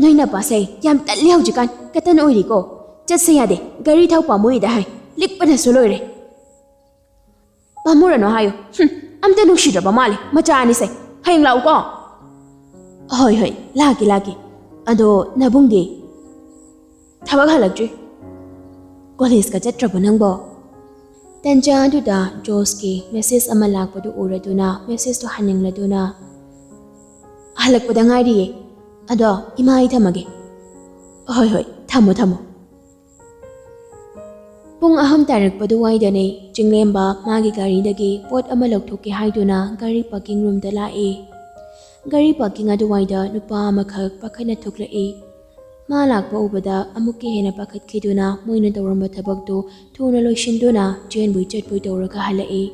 ꯅꯣꯏ ꯅꯄꯥꯁꯦ ꯌꯥꯝ ꯇꯜꯂꯤ ꯍꯧꯖꯤꯛꯀꯥꯟ, ꯀꯇꯟ ꯑꯣꯏꯔꯤꯀꯣ꯫ ꯆꯠꯁꯦ ꯌꯥꯗꯦ, ꯒꯥꯔꯤ ꯊꯥꯎ ꯄꯥꯝꯃꯨꯏꯗ ꯍꯥꯏ, ꯂꯤꯛꯄꯅꯁꯨ ꯂꯣꯏꯔꯦ꯫" "ꯄꯥꯝꯃꯨꯔꯅꯨ ꯍꯥꯏꯌꯨ꯫ ꯍꯨꯝ, ꯑꯝꯇ ꯅꯨꯡꯁꯤꯗ꯭ꯔꯕ ꯃꯥꯜꯂꯦ ꯃꯆꯥ ꯑꯅꯤꯁꯦ꯫ ꯍꯌꯦꯡ ꯂꯥꯛꯎꯀꯣ꯫" "ꯍꯣꯏ, ꯍꯣꯏ, ꯂꯥꯛꯀꯦ, ꯂꯥꯛꯀꯦ꯫ ꯑꯗꯣ ꯅꯕꯨꯡꯗꯤ?" "ꯊꯕꯛ ꯍꯜꯂꯛꯇ꯭ꯔꯤ꯫" "ꯀꯣꯂꯦꯖꯀ ꯆꯠꯇ꯭ꯔꯕꯣ ꯅꯪꯕꯣ?" ꯇꯟꯖꯥ ꯑꯗꯨꯗ ꯖꯣꯁꯀꯤ ꯃꯦꯁꯦꯖ ꯑꯃ ꯂꯥꯛꯄꯗꯨ ꯎꯔꯗꯨꯅ ꯃꯦꯁꯦꯖꯇꯨ ꯍꯟꯅꯤꯡꯂꯗꯨꯅ, "ꯍꯜꯂꯛꯄꯗ ꯉꯥꯏꯔꯤꯌꯦ꯫ ꯑꯗꯣ ꯏꯃꯥ, ꯑꯩ ꯊꯝꯃꯒꯦ꯫" "ꯍꯣꯏ, ꯍꯣꯏ, ꯊꯝꯃꯣ, ꯊꯝꯃꯣ꯫" ꯄꯨꯡ ꯑꯍꯨꯝ ꯇꯥꯔꯛꯄꯗꯨꯋꯥꯏꯗꯅꯦ ꯆꯤꯡꯂꯦꯝꯕ ꯃꯥꯒꯤ ꯒꯥꯔꯤꯗꯒꯤ ꯄꯣꯠ ꯑꯃ ꯂꯧꯊꯣꯛꯀꯦ ꯍꯥꯏꯗꯨꯅ ꯒꯥꯔꯤ ꯄꯥꯔꯀꯤꯡ ꯔꯨꯝꯗ ꯂꯥꯛꯏ꯫ ꯒꯥꯔꯤ ꯄꯥꯔꯀꯤꯡ ꯑꯗꯨꯋꯥꯏꯗ ꯅꯨꯄꯥ ꯑꯃꯈꯛ ꯄꯥꯈꯠꯅ ꯊꯣꯛꯂꯛꯏ꯫ ꯃꯥ ꯂꯥꯛꯄ ꯎꯕꯗ ꯑꯃꯨꯛꯀ ꯍꯦꯟꯅ ꯄꯥꯈꯠꯈꯤꯗꯨꯅ ꯃꯣꯏꯅ ꯇꯧꯔꯝꯕ ꯊꯕꯛꯇꯨ ꯊꯨꯅ ꯂꯣꯏꯁꯤꯟꯗꯨꯅ ꯆꯦꯟꯕꯣꯏ ꯆꯠꯄꯣꯏ ꯇꯧꯔꯒ ꯍꯜꯂꯛꯏ꯫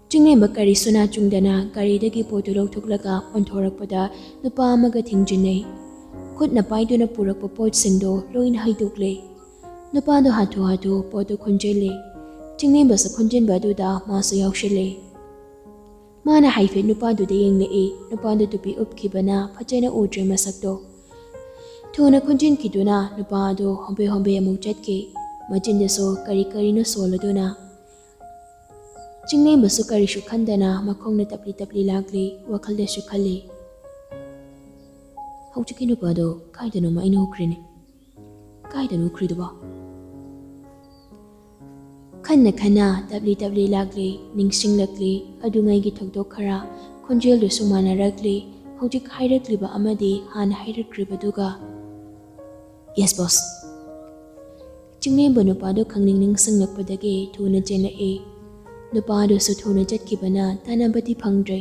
ꯆꯤꯡꯂꯦꯝꯕ ꯀꯔꯤꯁꯨ ꯅꯥ ꯆꯨꯡꯗꯅ ꯒꯥꯔꯤꯗꯒꯤ ꯄꯣꯠꯇꯨ ꯂꯧꯊꯣꯛꯂꯒ ꯑꯣꯟꯊꯣꯔꯛꯄꯗ ꯅꯨꯄꯥ ꯑꯃꯒ ꯊꯦꯡꯖꯤꯟꯅꯩ꯫ ꯈꯨꯠꯅ ꯄꯥꯏꯗꯨꯅ ꯄꯨꯔꯛꯄ ꯄꯣꯠꯁꯤꯡꯗꯣ ꯂꯣꯏꯅ ꯍꯩꯗꯣꯛꯂꯦ꯫ ꯅꯨꯄꯥꯗꯣ ꯍꯥꯊꯨ ꯍꯥꯊꯨ ꯄꯣꯠꯇꯨ ꯈꯨꯟꯖꯤꯜꯂꯤ꯫ ꯆꯤꯡꯂꯦꯝꯕꯁꯨ ꯈꯨꯟꯖꯤꯟꯕ ꯑꯗꯨꯗ ꯃꯥꯁꯨ ꯌꯥꯎꯁꯤꯜꯂꯤ꯫ ꯃꯥꯅ ꯍꯥꯏꯐꯦꯠ ꯅꯨꯄꯥꯗꯨꯗ ꯌꯦꯡꯂꯛꯏ꯫ ꯅꯨꯄꯥꯗꯨ ꯇꯨꯄꯤ ꯎꯞꯈꯤꯕꯅ ꯐꯖꯅ ꯎꯗ꯭ꯔꯦ ꯃꯁꯛꯇꯣ꯫ ꯊꯨꯅ ꯈꯨꯟꯖꯤꯟꯈꯤꯗꯨꯅ ꯅꯨꯄꯥ ꯑꯗꯨ ꯍꯣꯝꯕꯦ ꯍꯣꯝꯕꯦ ꯑꯃꯨꯛ ꯆꯠꯈꯤ꯫ ꯃꯆꯤꯟꯗꯁꯨ ꯀꯔꯤ ꯀꯔꯤꯅꯣ ꯁꯣꯜꯂꯗꯨꯅ꯫ ꯆꯤꯡꯂꯦꯝꯕꯁꯨ ꯀꯔꯤꯁꯨ ꯈꯟꯗꯅ ꯃꯈꯣꯡꯅ ꯇꯞꯂꯤ ꯇꯞꯂꯤ ꯂꯥꯛꯂꯤ, ꯋꯥꯈꯜꯗꯁꯨ ꯈꯜꯂꯤ, "ꯍꯧꯖꯤꯛꯀꯤ ꯅꯨꯄꯥꯗꯣ ꯀꯥꯏꯗꯅꯣꯃ ꯑꯩꯅ ꯎꯈ꯭ꯔꯦꯅꯦ꯫ ꯀꯥꯏꯗꯅꯣ ꯎꯈ꯭ꯔꯤꯗꯨꯕꯣ?" ꯈꯟꯅ ꯈꯟꯅ ꯇꯞꯂꯤ ꯇꯞꯂꯤ ꯂꯥꯛꯂꯤ, ꯅꯤꯡꯁꯤꯡꯂꯛꯂꯤ, ꯑꯗꯨꯉꯩꯒꯤ ꯊꯧꯗꯣꯛ ꯈꯔ, ꯈꯣꯟꯖꯦꯜꯗꯨꯁꯨ ꯃꯥꯟꯅꯔꯛꯂꯤ, ꯍꯧꯖꯤꯛ ꯍꯥꯏꯔꯛꯂꯤꯕ ꯑꯃꯗꯤ ꯍꯥꯟꯅ ꯍꯥꯏꯔꯛꯈ꯭ꯔꯤꯕꯗꯨꯒ꯫ "Yes, boss." ꯆꯤꯡꯂꯦꯝꯕ ꯅꯨꯄꯥꯗꯨ ꯈꯪꯅꯤꯡ ꯅꯤꯡꯁꯤꯡꯂꯛꯄꯗꯒꯤ ꯊꯨꯅ ꯆꯦꯜꯂꯛꯏ꯫ ꯅꯨꯄꯥꯗꯨꯁꯨ ꯊꯨꯅ ꯆꯠꯈꯤꯕꯅ ꯇꯥꯟꯅꯕꯗꯤ ꯐꯪꯗ꯭ꯔꯦ꯫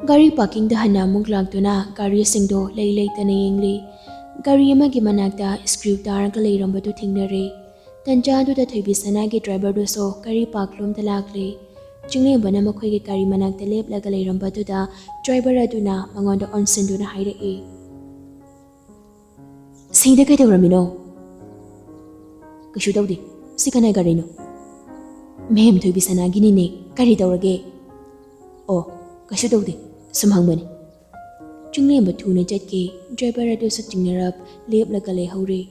ꯒꯥꯔꯤ ꯄꯥꯔꯀꯤꯡꯗ ꯍꯟꯅ ꯑꯃꯨꯛ ꯂꯥꯛꯇꯨꯅ ꯒꯥꯔꯤꯁꯤꯡꯗꯣ ꯂꯩ ꯂꯩꯇꯅ ꯌꯦꯡꯂꯤ꯫ ꯒꯥꯔꯤ ꯑꯃꯒꯤ ꯃꯅꯥꯛꯇ ꯁ꯭ꯀ꯭ꯔꯨ ꯇꯥꯔꯒ ꯂꯩꯔꯝꯕꯗꯨ ꯊꯦꯡꯅꯔꯦ꯫ ꯇꯟꯖꯥꯗꯨꯗ ꯊꯣꯏꯕꯤꯁꯅꯥꯒꯤ ꯗ꯭ꯔꯥꯏꯚꯔꯗꯨꯁꯨ ꯒꯥꯔꯤ ꯄꯥꯔꯛꯂꯣꯝꯗ ꯂꯥꯛꯂꯦ꯫ ꯆꯤꯡꯂꯦꯝꯕꯅ ꯃꯈꯣꯏꯒꯤ ꯒꯥꯔꯤ ꯃꯅꯥꯛꯇ ꯂꯦꯞꯂꯒ ꯂꯩꯔꯝꯕꯗꯨꯗ ꯗ꯭ꯔꯥꯏꯚꯔ ꯑꯗꯨꯅ ꯃꯉꯣꯟꯗ ꯑꯣꯟꯁꯤꯟꯗꯨꯅ ꯍꯥꯏꯔꯛꯏ, "ꯁꯤꯗ ꯀꯩꯗꯧꯔꯝꯃꯤꯅꯣ?" "ꯀꯩꯁꯨ ꯇꯧꯗꯦ꯫ ꯁꯤ ꯀꯅꯥꯏ ꯒꯥꯔꯤꯅꯣ?" "ꯃꯦꯝ ꯊꯣꯏꯕꯤꯁꯅꯥꯒꯤꯅꯤꯅꯦ꯫ ꯀꯔꯤ ꯇꯧꯔꯒꯦ?" "ꯑꯣ, ꯀꯩꯁꯨ ꯇꯧꯗꯦ꯫ ꯁꯨꯝ ꯍꯪꯕꯅꯤ꯫" ꯆꯤꯡꯂꯦꯝꯕ ꯊꯨꯅ ꯆꯠꯈꯤ꯫ ꯗ꯭ꯔꯥꯏꯚꯔ ꯑꯗꯨꯁꯨ ꯆꯤꯡꯅꯔꯞ ꯂꯦꯞꯂꯒ ꯂꯩꯍꯧꯔꯦ꯫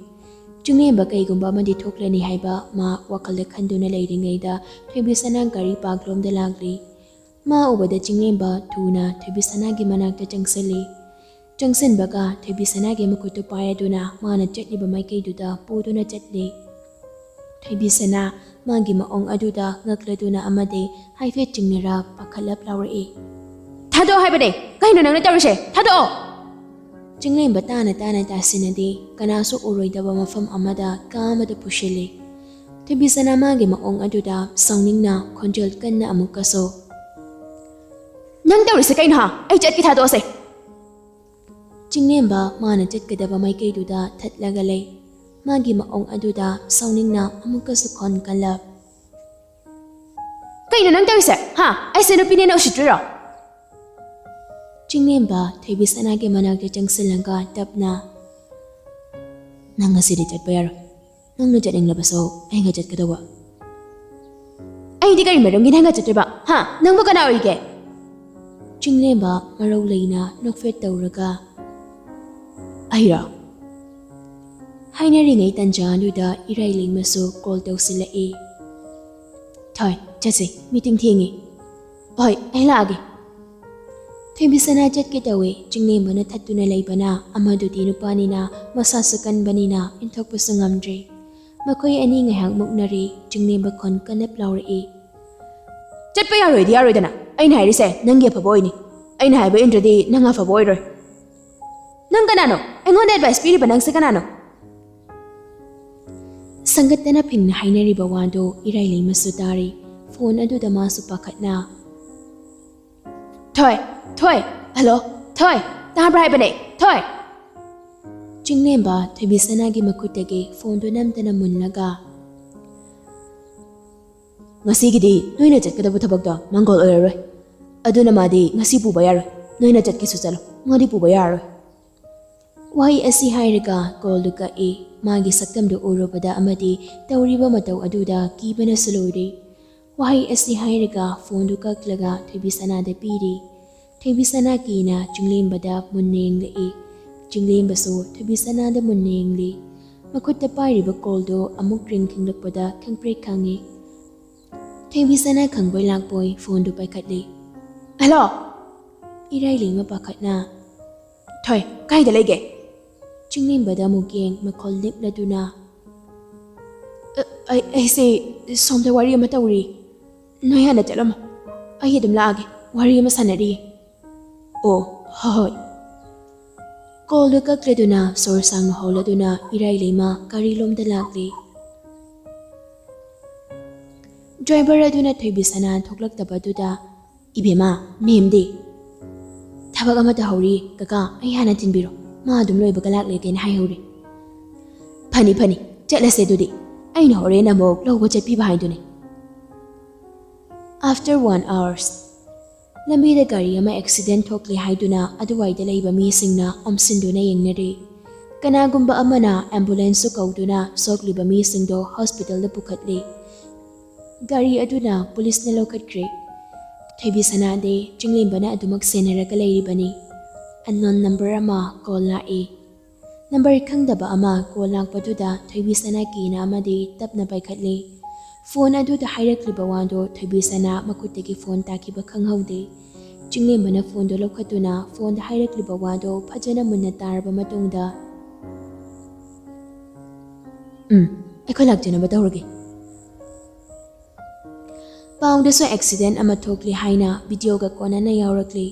ꯆꯤꯡꯂꯦꯝꯕ ꯀꯩꯒꯨꯝꯕ ꯑꯃꯗꯤ ꯊꯣꯛꯂꯅꯤ ꯍꯥꯏꯕ ꯃꯥ ꯋꯥꯈꯜꯗ ꯈꯟꯗꯨꯅ ꯂꯩꯔꯤꯉꯩꯗ ꯊꯣꯏꯕꯤꯁꯅꯥ ꯒꯥꯔꯤ ꯄꯥꯔꯛꯂꯣꯝꯗ ꯂꯥꯛꯂꯤ꯫ ꯃꯥ ꯎꯕꯗ ꯆꯤꯡꯂꯦꯝꯕ ꯊꯨꯅ ꯊꯣꯏꯕꯤꯁꯅꯥꯒꯤ ꯃꯅꯥꯛꯇ ꯆꯪꯁꯤꯜꯂꯤ꯫ ꯆꯪꯁꯤꯟꯕꯒ ꯊꯣꯏꯕꯤꯁꯅꯥꯒꯤ ꯃꯈꯨꯠꯇꯨ ꯄꯥꯏꯔꯗꯨꯅ ꯃꯥꯅ ꯆꯠꯂꯤꯕ ꯃꯥꯏꯀꯩꯗꯨꯗ ꯄꯨꯗꯨꯅ ꯆꯠꯂꯤ꯫ ꯊꯣꯏꯕꯤꯁꯅꯥ ꯃꯥꯒꯤ ꯃꯑꯣꯡ ꯑꯗꯨꯗ ꯉꯛꯂꯗꯨꯅ ꯑꯃꯗꯤ ꯍꯥꯏꯐꯦꯠ ꯆꯤꯡꯅꯔ ꯄꯥꯈꯠꯂꯞ ꯂꯥꯎꯔꯛꯏ꯫ "ꯊꯥꯗꯣꯛꯑꯣ ꯍꯥꯏꯕꯅꯦ! ꯀꯩꯅꯣ ꯅꯪꯅ ꯇꯧꯔꯤꯁꯦ? ꯊꯥꯗꯣꯛꯑꯣ!" ꯆꯤꯡꯂꯦꯝꯕ ꯇꯥꯅ ꯇꯥꯅ ꯇꯥꯁꯤꯟꯅꯗꯦ꯫ ꯀꯅꯥꯁꯨ ꯎꯔꯣꯏꯗꯕ ꯃꯐꯝ ꯑꯃꯗ ꯀꯥ ꯑꯃꯗ ꯄꯨꯁꯤꯜꯂꯤ꯫ ꯊꯣꯏꯕꯤꯁꯅꯥ ꯃꯥꯒꯤ ꯃꯑꯣꯡ ꯑꯗꯨꯗ ꯁꯥꯎꯅꯤꯡꯅ ꯈꯣꯟꯖꯦꯜ ꯀꯟꯅ ꯑꯃꯨꯛꯀꯁꯨ, "ꯅꯪ ꯇꯧꯔꯤꯁꯦ ꯀꯩꯅꯣ, ꯍꯥ? ꯑꯩ ꯆꯠꯀꯦ, ꯊꯥꯗꯣꯛꯑꯣꯁꯦ!" ꯆꯤꯡꯂꯦꯝꯕ ꯃꯥꯅ ꯆꯠꯀꯗꯕ ꯃꯥꯏꯀꯩꯗꯨꯗ ꯊꯠꯂꯒ ꯂꯩ꯫ ꯃꯥꯒꯤ ꯃꯑꯣꯡ ꯑꯗꯨꯗ ꯁꯥꯎꯅꯤꯡꯅ ꯑꯃꯨꯛꯀꯁꯨ ꯈꯣꯟ ꯀꯜꯂꯞ, "ꯀꯩꯅꯣ ꯅꯪ ꯇꯧꯔꯤꯁꯦ? ꯍꯥ? ꯑꯩꯁꯦ ꯅꯨꯄꯤꯅꯦꯅ ꯎꯁꯤꯠꯇ꯭ꯔꯤꯔꯣ?" ꯆꯤꯡꯂꯦꯝꯕ ꯊꯣꯏꯕꯤꯁꯅꯥꯒꯤ ꯃꯅꯥꯛꯇ ꯆꯪꯁꯤꯜꯂꯒ ꯇꯞꯅ, "ꯅꯪ ꯉꯁꯤꯗꯤ ꯆꯠꯄ ꯌꯥꯔꯣꯏ꯫ ꯅꯪꯅ ꯆꯠꯅꯤꯡꯂꯕꯁꯨ ꯑꯩꯒ ꯆꯠꯀꯗꯧꯕ꯫" "ꯑꯩꯗꯤ ꯀꯔꯤ ꯃꯔꯝꯒꯤ ꯅꯪꯒ ꯆꯠꯇꯣꯏꯕ? ꯍꯥ? ꯅꯪꯕꯨ ꯀꯅꯥ ꯑꯣꯏꯔꯤꯒꯦ?" ꯆꯤꯡꯂꯦꯝꯕ ꯃꯔꯧ ꯂꯩꯅ ꯅꯣꯛꯐꯦꯠ ꯇꯧꯔꯒ, "ꯑꯩꯔꯣ?" ꯍꯥꯏꯅꯔꯤꯉꯩ ꯇꯟꯖꯥ ꯑꯗꯨꯗ ꯏꯔꯥꯏꯂꯩꯃꯁꯨ ꯀꯣꯜ ꯇꯧꯁꯤꯜꯂꯛꯏ꯫ "ꯊꯣꯏ, ꯆꯠꯁꯤ, ꯃꯤꯇꯤꯡ ꯊꯦꯡꯉꯤ꯫" "ꯍꯣꯏ, ꯑꯩ ꯂꯥꯛꯑꯒꯦ꯫" ꯊꯣꯏꯕꯤꯁꯅꯥ ꯆꯠꯀꯦ ꯇꯧꯏ꯫ ꯆꯤꯡꯂꯦꯝꯕꯅ ꯊꯠꯇꯨꯅ ꯂꯩꯕꯅ ꯑꯃꯗꯨꯗꯤ ꯅꯨꯄꯥꯅꯤꯅ ꯃꯁꯥꯁꯨ ꯀꯟꯕꯅꯤꯅ ꯏꯟꯊꯣꯛꯄꯁꯨ ꯉꯝꯗ꯭ꯔꯤ꯫ ꯃꯈꯣꯏ ꯑꯅꯤ ꯉꯥꯏꯍꯥꯛ ꯃꯨꯛꯅꯔꯦ꯫ ꯆꯤꯡꯂꯦꯝꯕ ꯈꯣꯟ ꯀꯟꯅꯞ ꯂꯥꯎꯔꯛꯏ꯫ "ꯆꯠꯄ ꯌꯥꯔꯣꯏꯗꯤ ꯌꯥꯔꯣꯏꯗꯅ꯫ ꯑꯩꯅ ꯍꯥꯏꯔꯤꯁꯦ ꯅꯪꯒꯤ ꯑꯐꯕ ꯑꯣꯏꯅꯤ꯫ ꯑꯩꯅ ꯍꯥꯏꯕ ꯏꯟꯗ꯭ꯔꯗꯤ ꯅꯪ ꯑꯐꯕ ꯑꯣꯏꯔꯣꯏ꯫" "ꯅꯪ ꯀꯅꯥꯅꯣ? ꯑꯩꯉꯣꯟꯗ ꯑꯦꯗꯚꯥꯏꯁ ꯄꯤꯔꯤꯕ ꯅꯪꯁꯦ ꯀꯅꯥꯅꯣ?" ꯁꯪꯒꯠꯇꯅ ꯐꯤꯡꯅ ꯍꯥꯏꯅꯔꯤꯕ ꯋꯥꯗꯨ ꯏꯔꯥꯏꯂꯩꯃꯁꯨ ꯇꯥꯔꯤ꯫ ꯐꯣꯟ ꯑꯗꯨꯗ ꯃꯥꯁꯨ ꯄꯥꯈꯠꯅ, "ꯊꯣꯏ, ꯊꯣꯏ, ꯍꯜꯂꯣ, ꯊꯣꯏ, ꯇꯥꯕ꯭ꯔꯥ ꯍꯥꯏꯕꯅꯦ, ꯊꯣꯏ!" ꯆꯤꯡꯂꯦꯝꯕ ꯊꯣꯏꯕꯤꯁꯅꯥꯒꯤ ꯃꯈꯨꯠꯇꯒꯤ ꯐꯣꯟꯗꯨ ꯅꯝꯗꯅ ꯃꯨꯜꯂꯒ, "ꯉꯁꯤꯒꯤꯗꯤ ꯅꯣꯏꯅ ꯆꯠꯀꯗꯕ ꯊꯕꯛꯇꯣ ꯃꯪꯒꯣꯜ ꯑꯣꯏꯔꯔꯣꯏ꯫ ꯑꯗꯨꯅ ꯃꯥꯗꯤ ꯉꯁꯤ ꯄꯨꯕ ꯌꯥꯔꯣꯏ꯫ ꯅꯣꯏꯅ ꯆꯠꯀꯦꯁꯨ ꯆꯠꯂꯣ, ꯃꯥꯗꯤ ꯄꯨꯕ ꯌꯥꯔꯔꯣꯏ꯫" ꯋꯥꯍꯩ ꯑꯁꯤ ꯍꯥꯏꯔꯒ ꯀꯣꯜꯗꯨ ꯀꯛꯏ꯫ ꯃꯥꯒꯤ ꯁꯛꯇꯝꯗꯨ ꯎꯔꯨꯕꯗ ꯑꯃꯗꯤ ꯇꯧꯔꯤꯕ ꯃꯇꯧ ꯑꯗꯨꯗ ꯀꯤꯕꯅꯁꯨ ꯂꯣꯏꯔꯦ꯫ ꯋꯥꯍꯩ ꯑꯁꯤ ꯍꯥꯏꯔꯒ ꯐꯣꯟꯗꯨ ꯀꯛꯂꯒ ꯊꯣꯏꯕꯤꯁꯅꯥꯗ ꯄꯤꯔꯤ꯫ ꯊꯣꯏꯕꯤꯁꯅꯥ ꯀꯤꯅ ꯆꯤꯡꯂꯦꯝꯕꯗ ꯃꯨꯟꯅ ꯌꯦꯡꯂꯛꯏ꯫ ꯆꯤꯡꯂꯦꯝꯕꯁꯨ ꯊꯣꯏꯕꯤꯁꯅꯥꯗ ꯃꯨꯟꯅ ꯌꯦꯡꯂꯤ꯫ ꯃꯈꯨꯠꯇ ꯄꯥꯏꯔꯤꯕ ꯀꯣꯜꯗꯨ ꯑꯃꯨꯛ ꯔꯤꯡ ꯈꯤꯡꯂꯛꯄꯗ ꯈꯪꯄ꯭ꯔꯦꯛ ꯈꯪꯉꯤ꯫ ꯊꯣꯏꯕꯤꯁꯅꯥ ꯈꯪꯕꯣꯏ ꯂꯥꯛꯄꯣꯏ ꯐꯣꯟꯗꯨ ꯄꯥꯏꯈꯠꯂꯤ꯫ "ꯍꯜꯂꯣ!" ꯏꯔꯥꯏꯂꯩꯃ ꯄꯥꯈꯠꯅ, ꯍꯣꯏ, ꯀꯥꯏꯗ ꯂꯩꯒꯦ? ꯆꯤꯡꯂꯦꯝꯕꯗ ꯑꯃꯨꯛ ꯌꯦꯡ ꯃꯈꯣꯜ ꯂꯤꯛꯂꯗꯨꯅ, "ꯑ, ꯑꯩ, ꯑꯩꯁꯦ ꯁꯣꯝꯗ ꯋꯥꯔꯤ ꯑꯃ ꯇꯧꯔꯤ꯫ ꯅꯣꯏ ꯍꯥꯟꯅ ꯆꯠꯂꯝꯃꯣ꯫ ꯑꯩ ꯑꯗꯨꯝ ꯂꯥꯛꯑꯒꯦ꯫ ꯋꯥꯔꯤ ꯑꯃ ꯁꯥꯟꯅꯔꯤꯌꯦ꯫" "ꯑꯣ, ꯍꯣꯏ, ꯍꯣꯏ꯫" ꯀꯣꯜꯗꯨ ꯀꯛꯂꯗꯨꯅ ꯁꯣꯔ ꯁꯥꯡꯅ ꯍꯣꯜꯂꯗꯨꯅ ꯏꯔꯥꯏ ꯂꯩꯃ ꯒꯥꯔꯤꯂꯣꯝꯗ ꯂꯥꯛꯂꯤ꯫ ꯗ꯭ꯔꯥꯏꯚꯔ ꯑꯗꯨꯅ ꯊꯣꯏꯕꯤꯁꯅꯥ ꯊꯣꯛꯂꯛꯇꯕꯗꯨꯗ, "ꯏꯕꯦꯝꯃ, ꯃꯦꯝꯗꯤ?" "ꯊꯕꯛ ꯑꯃ ꯇꯧꯍꯧꯔꯤ ꯀꯀꯥ, ꯑꯩ ꯍꯥꯟꯅ ꯊꯤꯟꯕꯤꯔꯣ, ꯃꯥ ꯑꯗꯨꯝ ꯂꯣꯏꯕꯒ ꯂꯥꯛꯂꯦꯗꯦꯅ ꯍꯥꯏꯍꯧꯔꯤ꯫" "ꯐꯅꯤ, ꯐꯅꯤ, ꯆꯠꯂꯁꯦ ꯑꯗꯨꯗꯤ, ꯑꯩꯅ ꯍꯣꯔꯦꯟ ꯑꯃꯨꯛ ꯂꯧꯕ ꯆꯠꯄꯤꯕ ꯍꯥꯏꯗꯨꯅꯤ꯫" After one hours, ꯂꯝꯕꯤꯗ ꯒꯥꯔꯤ ꯑꯃ ꯑꯦꯛꯁꯤꯗꯦꯟ ꯊꯣꯛꯂꯦ ꯍꯥꯏꯗꯨꯅ ꯑꯗꯨꯋꯥꯏꯗ ꯂꯩꯕ ꯃꯤꯁꯤꯡꯅ ꯑꯣꯝꯁꯤꯟꯗꯨꯅ ꯌꯦꯡꯅꯔꯤ꯫ ꯀꯅꯥꯒꯨꯝꯕ ꯑꯃꯅ ꯑꯦꯝꯕꯨꯂꯦꯟꯁꯁꯨ ꯀꯧꯗꯨꯅ ꯁꯣꯛꯂꯤꯕ ꯃꯤꯁꯤꯡꯗꯣ ꯍꯣꯁꯄꯤꯇꯥꯜꯗ ꯄꯨꯈꯠꯂꯤ꯫ ꯒꯥꯔꯤ ꯑꯗꯨꯅ ꯄꯨꯂꯤꯁꯅ ꯂꯧꯈꯠꯈ꯭ꯔꯦ꯫ ꯊꯣꯏꯕꯤꯁꯅꯥꯗꯤ ꯆꯤꯡꯂꯦꯝꯕꯅ ꯑꯗꯨꯃꯛ ꯁꯦꯟꯅꯔꯒ ꯂꯩꯔꯤꯕꯅꯤ꯫ ꯑꯟꯅꯣꯟ ꯅꯝꯕꯔ ꯑꯃ ꯀꯣꯜ ꯂꯥꯛꯏ꯫ ꯅꯝꯕꯔ ꯈꯪꯗꯕ ꯑꯃ ꯀꯣꯜ ꯂꯥꯛꯄꯗꯨꯗ ꯊꯣꯏꯕꯤꯁꯅꯥ ꯀꯤꯅ ꯑꯃꯗꯤ ꯇꯞꯅ ꯄꯥꯏꯈꯠꯂꯤ꯫ ꯐꯣꯟ ꯑꯗꯨꯗ ꯍꯥꯏꯔꯛꯂꯤꯕ ꯋꯥꯗꯣ ꯊꯣꯏꯕꯤꯁꯅꯥ ꯃꯈꯨꯠꯇꯒꯤ ꯐꯣꯟ ꯇꯥꯈꯤꯕ ꯈꯪꯍꯧꯗꯦ꯫ ꯆꯤꯡꯂꯦꯝꯕꯅ ꯐꯣꯟꯗꯣ ꯂꯧꯈꯠꯇꯨꯅ ꯐꯣꯟꯗ ꯍꯥꯏꯔꯛꯂꯤꯕ ꯋꯥꯗꯣ ꯐꯖꯅ ꯃꯨꯟꯅ ꯇꯥꯔꯕ ꯃꯇꯨꯡꯗ, "ꯎꯝ, ꯑꯩꯈꯣꯏ ꯂꯥꯛꯆꯅꯕ ꯇꯧꯔꯒꯦ꯫" ꯄꯥꯎꯗꯁꯨ ꯑꯦꯛꯁꯤꯗꯦꯟ ꯑꯃ ꯊꯣꯛꯂꯤ ꯍꯥꯏꯅ ꯚꯤꯗꯤꯑꯣꯒ ꯀꯣꯟꯅꯅ ꯌꯥꯎꯔꯛꯂꯤ꯫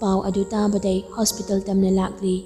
ꯄꯥꯎ ꯑꯗꯨ ꯇꯥꯕꯗꯩ ꯍꯣꯁꯄꯤꯇꯥꯜ ꯇꯝꯅ ꯂꯥꯛꯂꯤ꯫